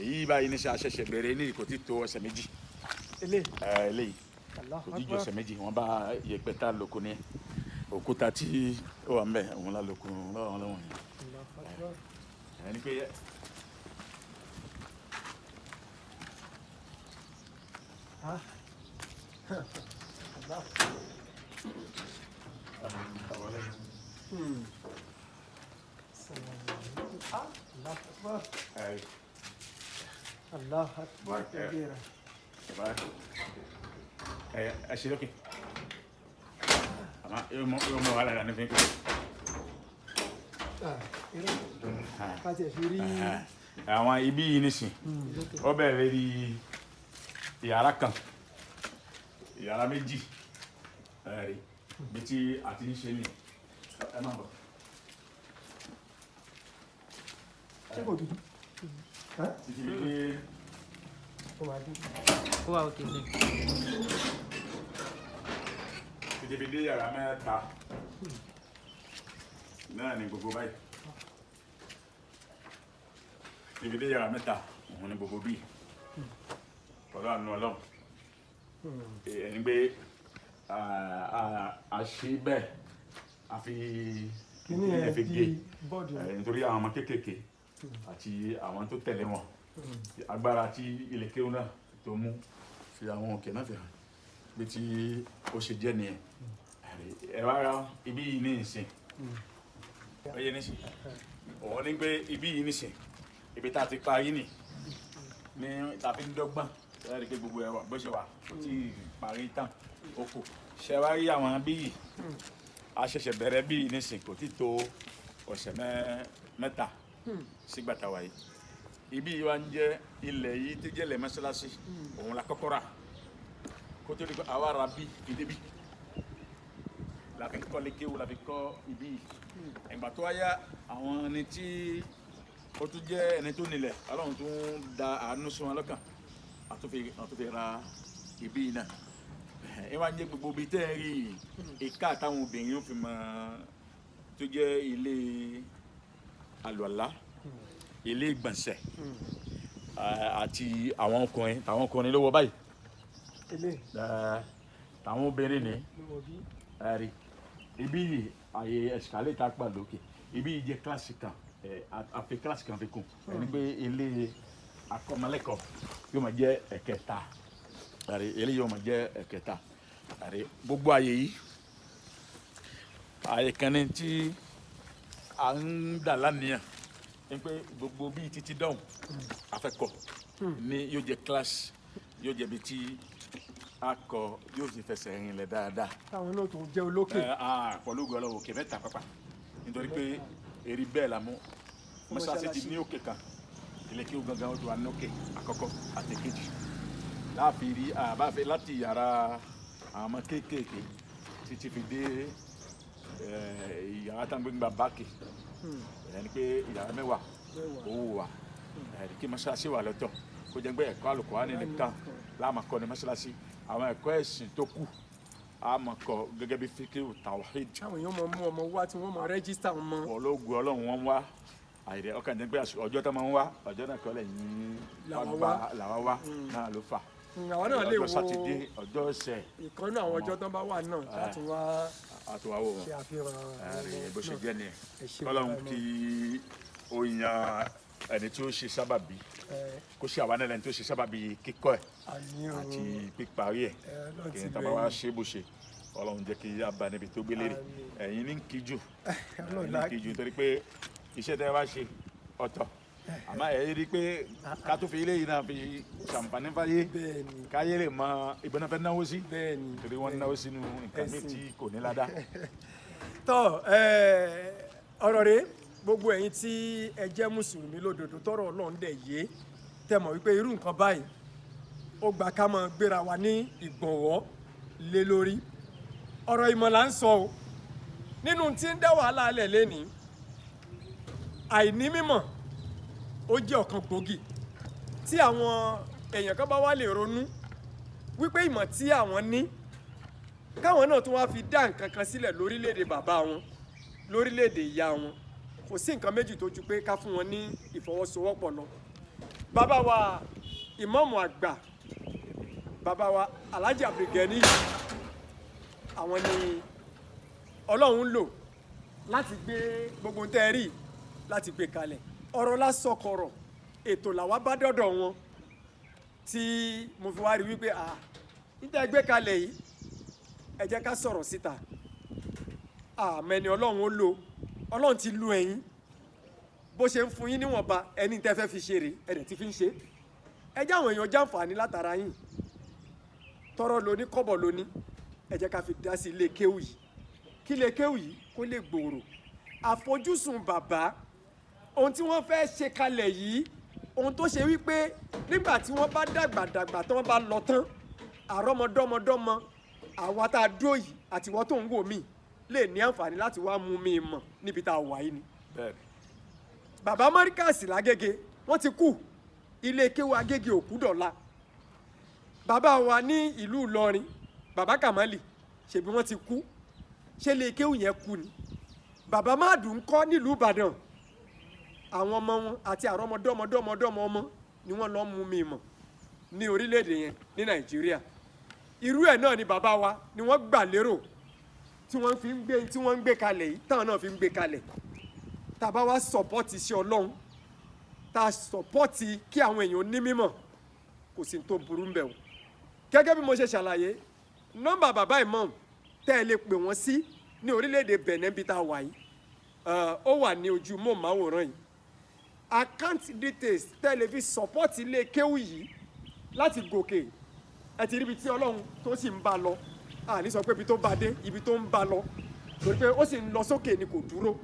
èyí báyìí ní sẹ àṣẹ̀ṣẹ̀ bẹ̀rẹ̀ ní kò tí tó ọ̀sẹ̀ 2. Ilé. Ẹ eléyìí kò tí ju ọ̀sẹ̀ 2. Wọ́n bá yẹ̀pẹ̀ tá lóko ní òkúta tí ó wà ń bẹ̀ òun lá lóko lọ́wọ́ lọ́wọ́ yẹn ẹni pé ẹ Allah akbar kabira. Ẹ ẹ ṣe lókè àmọ́ yóò mọ wàhálà rà nífi. Ká tiẹ̀ fi rí. Àwọn ibi yìí nísìn ó bẹ̀rẹ̀ rí yàrá kan, yàrá 2, ẹ̀rí bí tí a ti ń ṣe ní ẹ máa bọ̀. Ṣé kò dúdú? Títí dé. Ó máa dúdú. Ó wà òkè sí. Títí fi dé yàrá 3 náà ní gbogbo báyìí. Títí dé yàrá 3 òun ní gbogbo bíi pẹ̀lú àánú Ọlọ́run ẹni pé a ṣe bẹ́ẹ̀ a fi Kíní ẹ fi di gé bọ́ọ̀dù. Nítorí àwọn ọmọ kéékèèké àti àwọn tó tẹ̀lé wọn, agbára tí ilẹ̀ kéwù náà tó mú fi àwọn òkè náà fi hàn bí tí ó ṣe jẹ́ nìyẹn. Ẹ wá ra ibi yìí ní ìsìn, ó yẹ nísìn òun ní pé ibi yìí nísìn ibi tá a ti parí nì ní tá a fi ń dọ́gbọ́n. Ẹ rí i pé gbogbo ẹ wà bó ṣe wà, kò tí ì parí tán, ó kù. Ṣe wá rí àwọn bí yìí, a ṣẹ̀ṣẹ̀ bẹ̀rẹ̀ bí yìí nísìn, kò tí tó ọ̀sẹ̀ 3 sígbà tá a wà yìí. Ibi yìí wá ń jẹ́ ilẹ̀ yìí tó jẹ́ ilẹ̀ mọ́ṣáláṣí, òun la kọ́kọ́ rà kó tó di pé àwa ra bí fi débi la fi kọ́ lékéwò, la fi kọ́ ibi yìí. Ìgbà tó wáyá, àwọn ẹni tí ó tún jẹ́ ẹni tó nílẹ̀, Ọlọ́run tó ń da àánú sí wọn lọ́kàn, àtúnfi ra ibi yìí náà. Ẹ wá ń jẹ́ gbogbo ibi tẹ́ ẹ rí ìka àtàwọn obìnrin ó fi mọ tó jẹ́ ilé àlùalá, ilé ìgbọ̀nsẹ̀ àti àwọn ọkùnrin, àwọn ọkùnrin ló wọ báyìí. Ilé. Tàwọn obìnrin ni. Ló wọ bí. Ẹ̀rí ibi yìí àyè escalator pa lókè. Ibi yìí jẹ́ kíláàsì kan, àfi kíláàsì kan fi kún ẹni pé ilé akọ́mọlẹ́kọ̀ọ́ yóò máa jẹ́ ẹ̀kẹta. Ẹ̀rí eléyìí yóò máa jẹ́ ẹ̀kẹta. Ẹ̀rí gbogbo àyè yìí àyè kan ní tí à ń dà lánìyàn ní pé gbogbo bíi títí dọ̀hùn afẹ́kọ̀ ní yóò jẹ́ kíláàsì, yóò jẹ́ ibi tí akọ yóò sì fẹsẹ̀ rinlẹ̀ dáadáa. Táwọn náà tó jẹ́ olókè. Pẹ̀lú ògo Ọlọ́run, òkè 3 pápá, nítorí pé eri bẹ́ẹ̀ la mú mọ́ṣáláṣí ti ní òkè kan, ilé kí ó gangan ó ti wà ní òkè àkọ́kọ́ àti kejì láàfin rí àbáfẹ́ láti yàrá àwọn ọmọ kéékèèké títí fi dé yàrá tá à ń gbé gba báàkì, ẹni pé yàrá 10 owó wa kí mọ́ṣáláṣí wà lọ́tọ̀, kó jẹ́ pé ẹ̀kọ́ Àlùkùránì nìkan láàmú kọ́ ní mọ́ṣáláṣí, àwọn ẹ̀kọ́ ẹ̀sìn tó kù a máa kọ́ gẹ́gẹ́ bí fíkìrù tawhid. Táwọn èèyàn máa mú ọmọ wá tí wọ́n máa register ọmọ. Ológun Ọlọ́run wọn wá Àìrẹ ọkàn jẹ́ pé ọjọ́ tó máa ń wá, ọjọ́ náà kọ́lẹ̀ yín Làwa wá wá. làwa wá náà ló fà. Àwọn náà lè Ọjọ́ wo Sátidé, ọjọ́ ọ̀sẹ̀ ìkànnì àwọn ọjọ́ tán bá wà náà láti wá àtúwáwò wọn. ṣe àfihàn Ààrẹ bó ṣe náà. jẹ́ nìyẹn. Ẹ ṣé, Kọ́lọ́hún bàbá. kí ó yan ẹni tí ó ṣe sábàbí, kó ṣe àwa náà lẹni tí ó ṣe sábàbí kíkọ́ ẹ̀ Àmín o. àti píparí ẹ̀. Ọlọ́run Kí ti n lò tàbá wá ẹ̀yin. ṣe bó ṣe, Ọlọ́run jẹ́ kí a bá níbi tó gbélé rè. Àmín. Ẹ̀yin ní kí jù, Ọlọ́run ẹ̀yin ní lá kí jù, nítorí pé iṣẹ́ tẹ́ wá ṣe ọ̀tọ̀, àmọ́ ẹ̀ rí i pé ká tó fi ilé yìí náà fi ṣàǹfààní fáyé, Bẹ́ẹ̀ni. káyé lè mọ ìbọn náà fẹ́ náwó sí, Bẹ́ẹ̀ni. torí wọ́n náwó sínú nǹkan míì Ẹ̀sìn. tí kò ní ládàá. Tọ́ ọ̀rọ̀ rẹ̀, gbogbo ẹ̀yin tí ẹ jẹ́ mùsùlùmí lódodo, tọ́rọ̀ Ọlọ́run dẹ̀ yé, tẹ́ mọ̀ wípé irú nǹkan báyìí ó gbà ká máa gbéra wa ní ìgbọ̀nwọ́ lé lórí. Ọ̀rọ̀ ìmọ̀ là ń sọ o. Nínú tí ń dá wàhálà alẹ̀ lénìí, àìní mímọ̀ ó jẹ́ ọ̀kan gbòógì. Tí àwọn èèyàn kan bá wá lè ronú wípé ìmọ̀ tí àwọn ní, káwọn náà tún wá fi dá nǹkan kan sílẹ̀ lórílẹ̀‐èdè bàbá wọn, lórílẹ̀‐èdè ìyá wọn, kò sí nǹkan méjì tó ju pé ká fún wọn ní ìfọwọ́sowọ́pọ̀ lọ. Bàbá wa ìmáàmù àgbà, bàbá wa Alhaji Abdulgani, àwọn ni Ọlọ́run ń lò láti gbé gbogbo tẹ́ ẹ rí láti gbé kalẹ̀. Ọ̀rọ̀ lásọkọ̀rọ̀ ètò làwa bá dọ̀dọ̀ wọn tí mo fi wá rí wípé à níta gbé kalẹ̀ yìí, ẹ jẹ́ ká sọ̀rọ̀ síta. Àmẹ́ni Ọlọ́run ó lò, Ọlọ́run ti lu ẹ̀yin bó ṣe ń fún yín níwọ̀nba ẹni tẹ́ fẹ́ fi ṣe rèé, ẹ̀dẹ̀ tí fi ń ṣe. Ẹ jẹ́ àwọn èèyàn jàǹfààní látara yín. Tọrọ lóní, kọ́bọ̀ lóní, ẹ jẹ́ ká fi dá sí ilé kéwù yìí, kí ilé kéwù yìí kó lè gbòòrò. Àfojúsùn bàbá, ohun tí wọ́n fẹ́ ṣe kalẹ̀ yìí, ohun tó ṣe wípé nígbà tí wọ́n bá dàgbà dàgbà tí wọ́n bá lọ tán, àrọ́mọdọ́mọdọ́mọ àwa tá a dúró yìí àti ìwọ tó ń wò mí lè ní àǹfààní láti wá mú mi mọ̀ níbi tá a wà yìí ni. Bẹ́ẹ̀ni. Bàbá Mọ́ríkàsì l'Ágége wọ́n ti kú, ilé kéwú Agége òkú dọ̀la. Bàbá wa ní ìlú Ìlọrin, bàbá Kàmálì, ṣèbí wọ́n ti kú, ṣé ilé kéwú yẹn kú ni? Bàbá Máàdù ń kọ́ nílùú Ìbàdàn, àwọn ọmọ wọn àti àrọ́mọdọ́mọdọ́mọdọ́mọ ọmọ ni wọ́n lọ mú mi mọ̀ ní orílẹ̀-èdè yẹn ní Nàìjíríà. Irú ẹ̀ náà ni bàbá wa ni wọ́n gbà lérò tí wọ́n fi ń gbé, tí wọ́n ń gbé kalẹ̀ yìí, táwọn náà fi ń gbé kalẹ̀. Tá a bá wá support iṣẹ́ Ọlọ́run, tá a support kí àwọn èèyàn ní mímọ̀, kò sí tó burú ń bẹ̀ o. Gẹ́gẹ́ bí mo ṣe ṣàlàyé, nọ́mbà bàbá imam tẹ́ ẹ lè pè wọ́n sí ní orílẹ̀-èdè Benin bí tá a wà yìí, ó wà ní ojú mọ́ọ̀máwòrán yìí. Account details tẹ́ ẹ lè fi support ilé kéwù yìí láti gòkè, ẹ ti rí ibi tí Ọlọ́run tó sì ń bá lọ. Àní sọ pé ibi tó bá dé, ibi tó ń bá lọ, torí pé ó sì ń lọ sókè ni, kò dúró.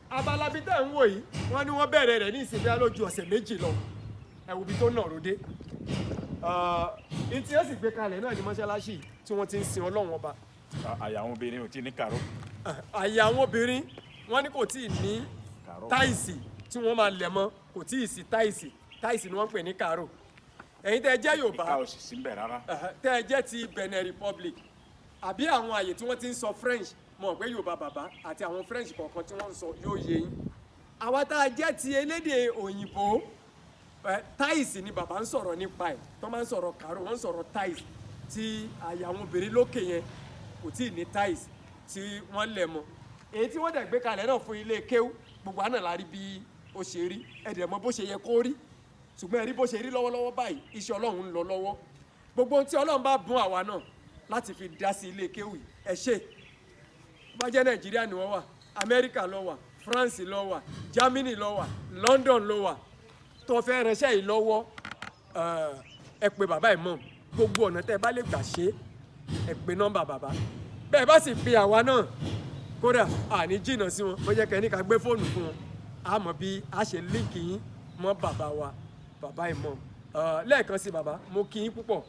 Abala bíi tẹ́ ń wò yìí, wọ́n ní wọ́n bẹ̀rẹ̀ rẹ̀ ní ìsinmi lójú ọ̀sẹ̀ 2 lọ. Ẹ wo ibi tó nà ròde ní tí ó sì gbé kalẹ̀ náà ní mọ́ṣáláṣí tí wọ́n ti ń sin Ọlọ́run Ọba. Àyà àwọn obìnrin ò tí ní kàró. Àyà àwọn obìnrin, wọ́n ní kò tí ì ní Kàró. tiles tí wọ́n máa lẹ̀ mọ́, kò tí ì sí tiles. Tiles ni wọ́n ń pè ní kàró. Ẹ̀yin tẹ́ ẹ jẹ́ Yorùbá, Ìka ò sì sí ń bẹ̀ rárá. Tẹ́ ẹ jẹ́ ti Benin Republic àbí àwọn àyè tí wọ́n ti ń sọ French, mọ̀ pé Yorùbá bàbá àti àwọn French kọ̀ọ̀kan tí wọ́n ń sọ yóò yé yín. Àwa tá a jẹ́ ti elédè òyìnbó, tiles ni bàbá ń sọ̀rọ̀ nípa ẹ̀. Tó máa ń sọ̀rọ̀ kàró, wọ́n ń sọ̀rọ̀ tiles tí àyè àwọn obìnrin lókè yẹn kò tí ì ní tiles tí wọ́n lẹ̀ mọ́. Èyí tí wọ́n dẹ̀ gbé kalẹ̀ náà fún ilé kéwú, gbogbo àná la rí bí ó ṣe rí. Ẹ dẹ̀ mọ̀ bó ṣe yẹ kó rí, ṣùgbọ́n ẹ rí bó ṣe rí lọ́wọ́lọ́wọ́ báyìí. Iṣẹ́ Ọlọ́run ń lọ lọ́wọ́. Gbogbo ohun tí Ọlọ́run bá bùn àwa náà láti fi dá sí ilé kéwú yìí, ẹ ṣe. Bó bá jẹ́ Nàìjíríà ni wọ́n wà, Amẹ́ríkà ló wà, France ló wà, Germany ló wà, London ló wà, tó fẹ́ ránṣẹ́ yìí lọ́wọ́, ẹ pè bàbá imam. Gbogbo ọ̀nà tẹ́ ẹ bá lè gbà ṣe, ẹ pè nọ́mbà bàbá. Bẹ́ẹ̀ bá sì pe àwa náà, kódà àní jìnnà sí wọn, bó jẹ́ kẹ́ ní ká gbé fóònù fún wọn, a mọ̀ bí a ṣe link yín mọ́ bàbá wa, bàbá imam. Lẹ́ẹ̀kan sí, bàbá, mo kí yín púpọ̀.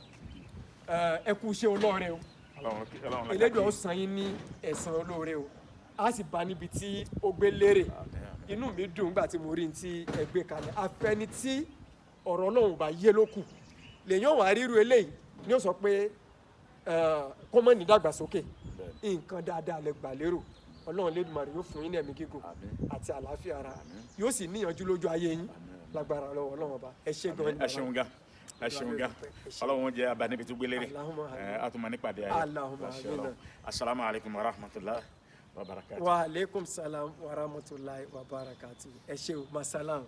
Ẹ kú iṣẹ́ olóore o. Ọlọ́run la Elédùà ó kí. san yín ní ẹ̀san olóore o, a sì bá níbi tí ó gbé lérè. Inú mi dùn nígbà tí mo rí ní tí ẹ gbé kalẹ̀. Afẹ́ni tí ọ̀rọ̀ Ọlọ́run bá yé ló kù lèyàn wà ríru eléyìí ni ó sọ pé kó mọ̀ ní dàgbàsókè. Nǹkan dáadáa lẹ gbà lérò. Ọlọ́run Lédùmarè yóò fún yín ní ẹ̀mí gígùn Àmín. àti àlàáfíà ara, yóò sì níyànjú lójú ayé yín lágbára lọ́wọ́ Ọlọ́run Ọba. Ẹ ṣé gan ni. Ẹ ṣeun gan, ẹ ṣeun gan. Ẹ ṣé. Ọlọ́run jẹ́ abanibi tó gbélé rẹ̀. Allahumma amin. Ẹ a tún máa nípàdé ayọ̀. Allahumma Láṣẹ amin. Ọlọ́run. Asalaamu alaykum wa rahmatulah wa barakatuh. Wa aleykum salam wa rahmatulahi wa barakatu. Ẹ ṣé o, masalam.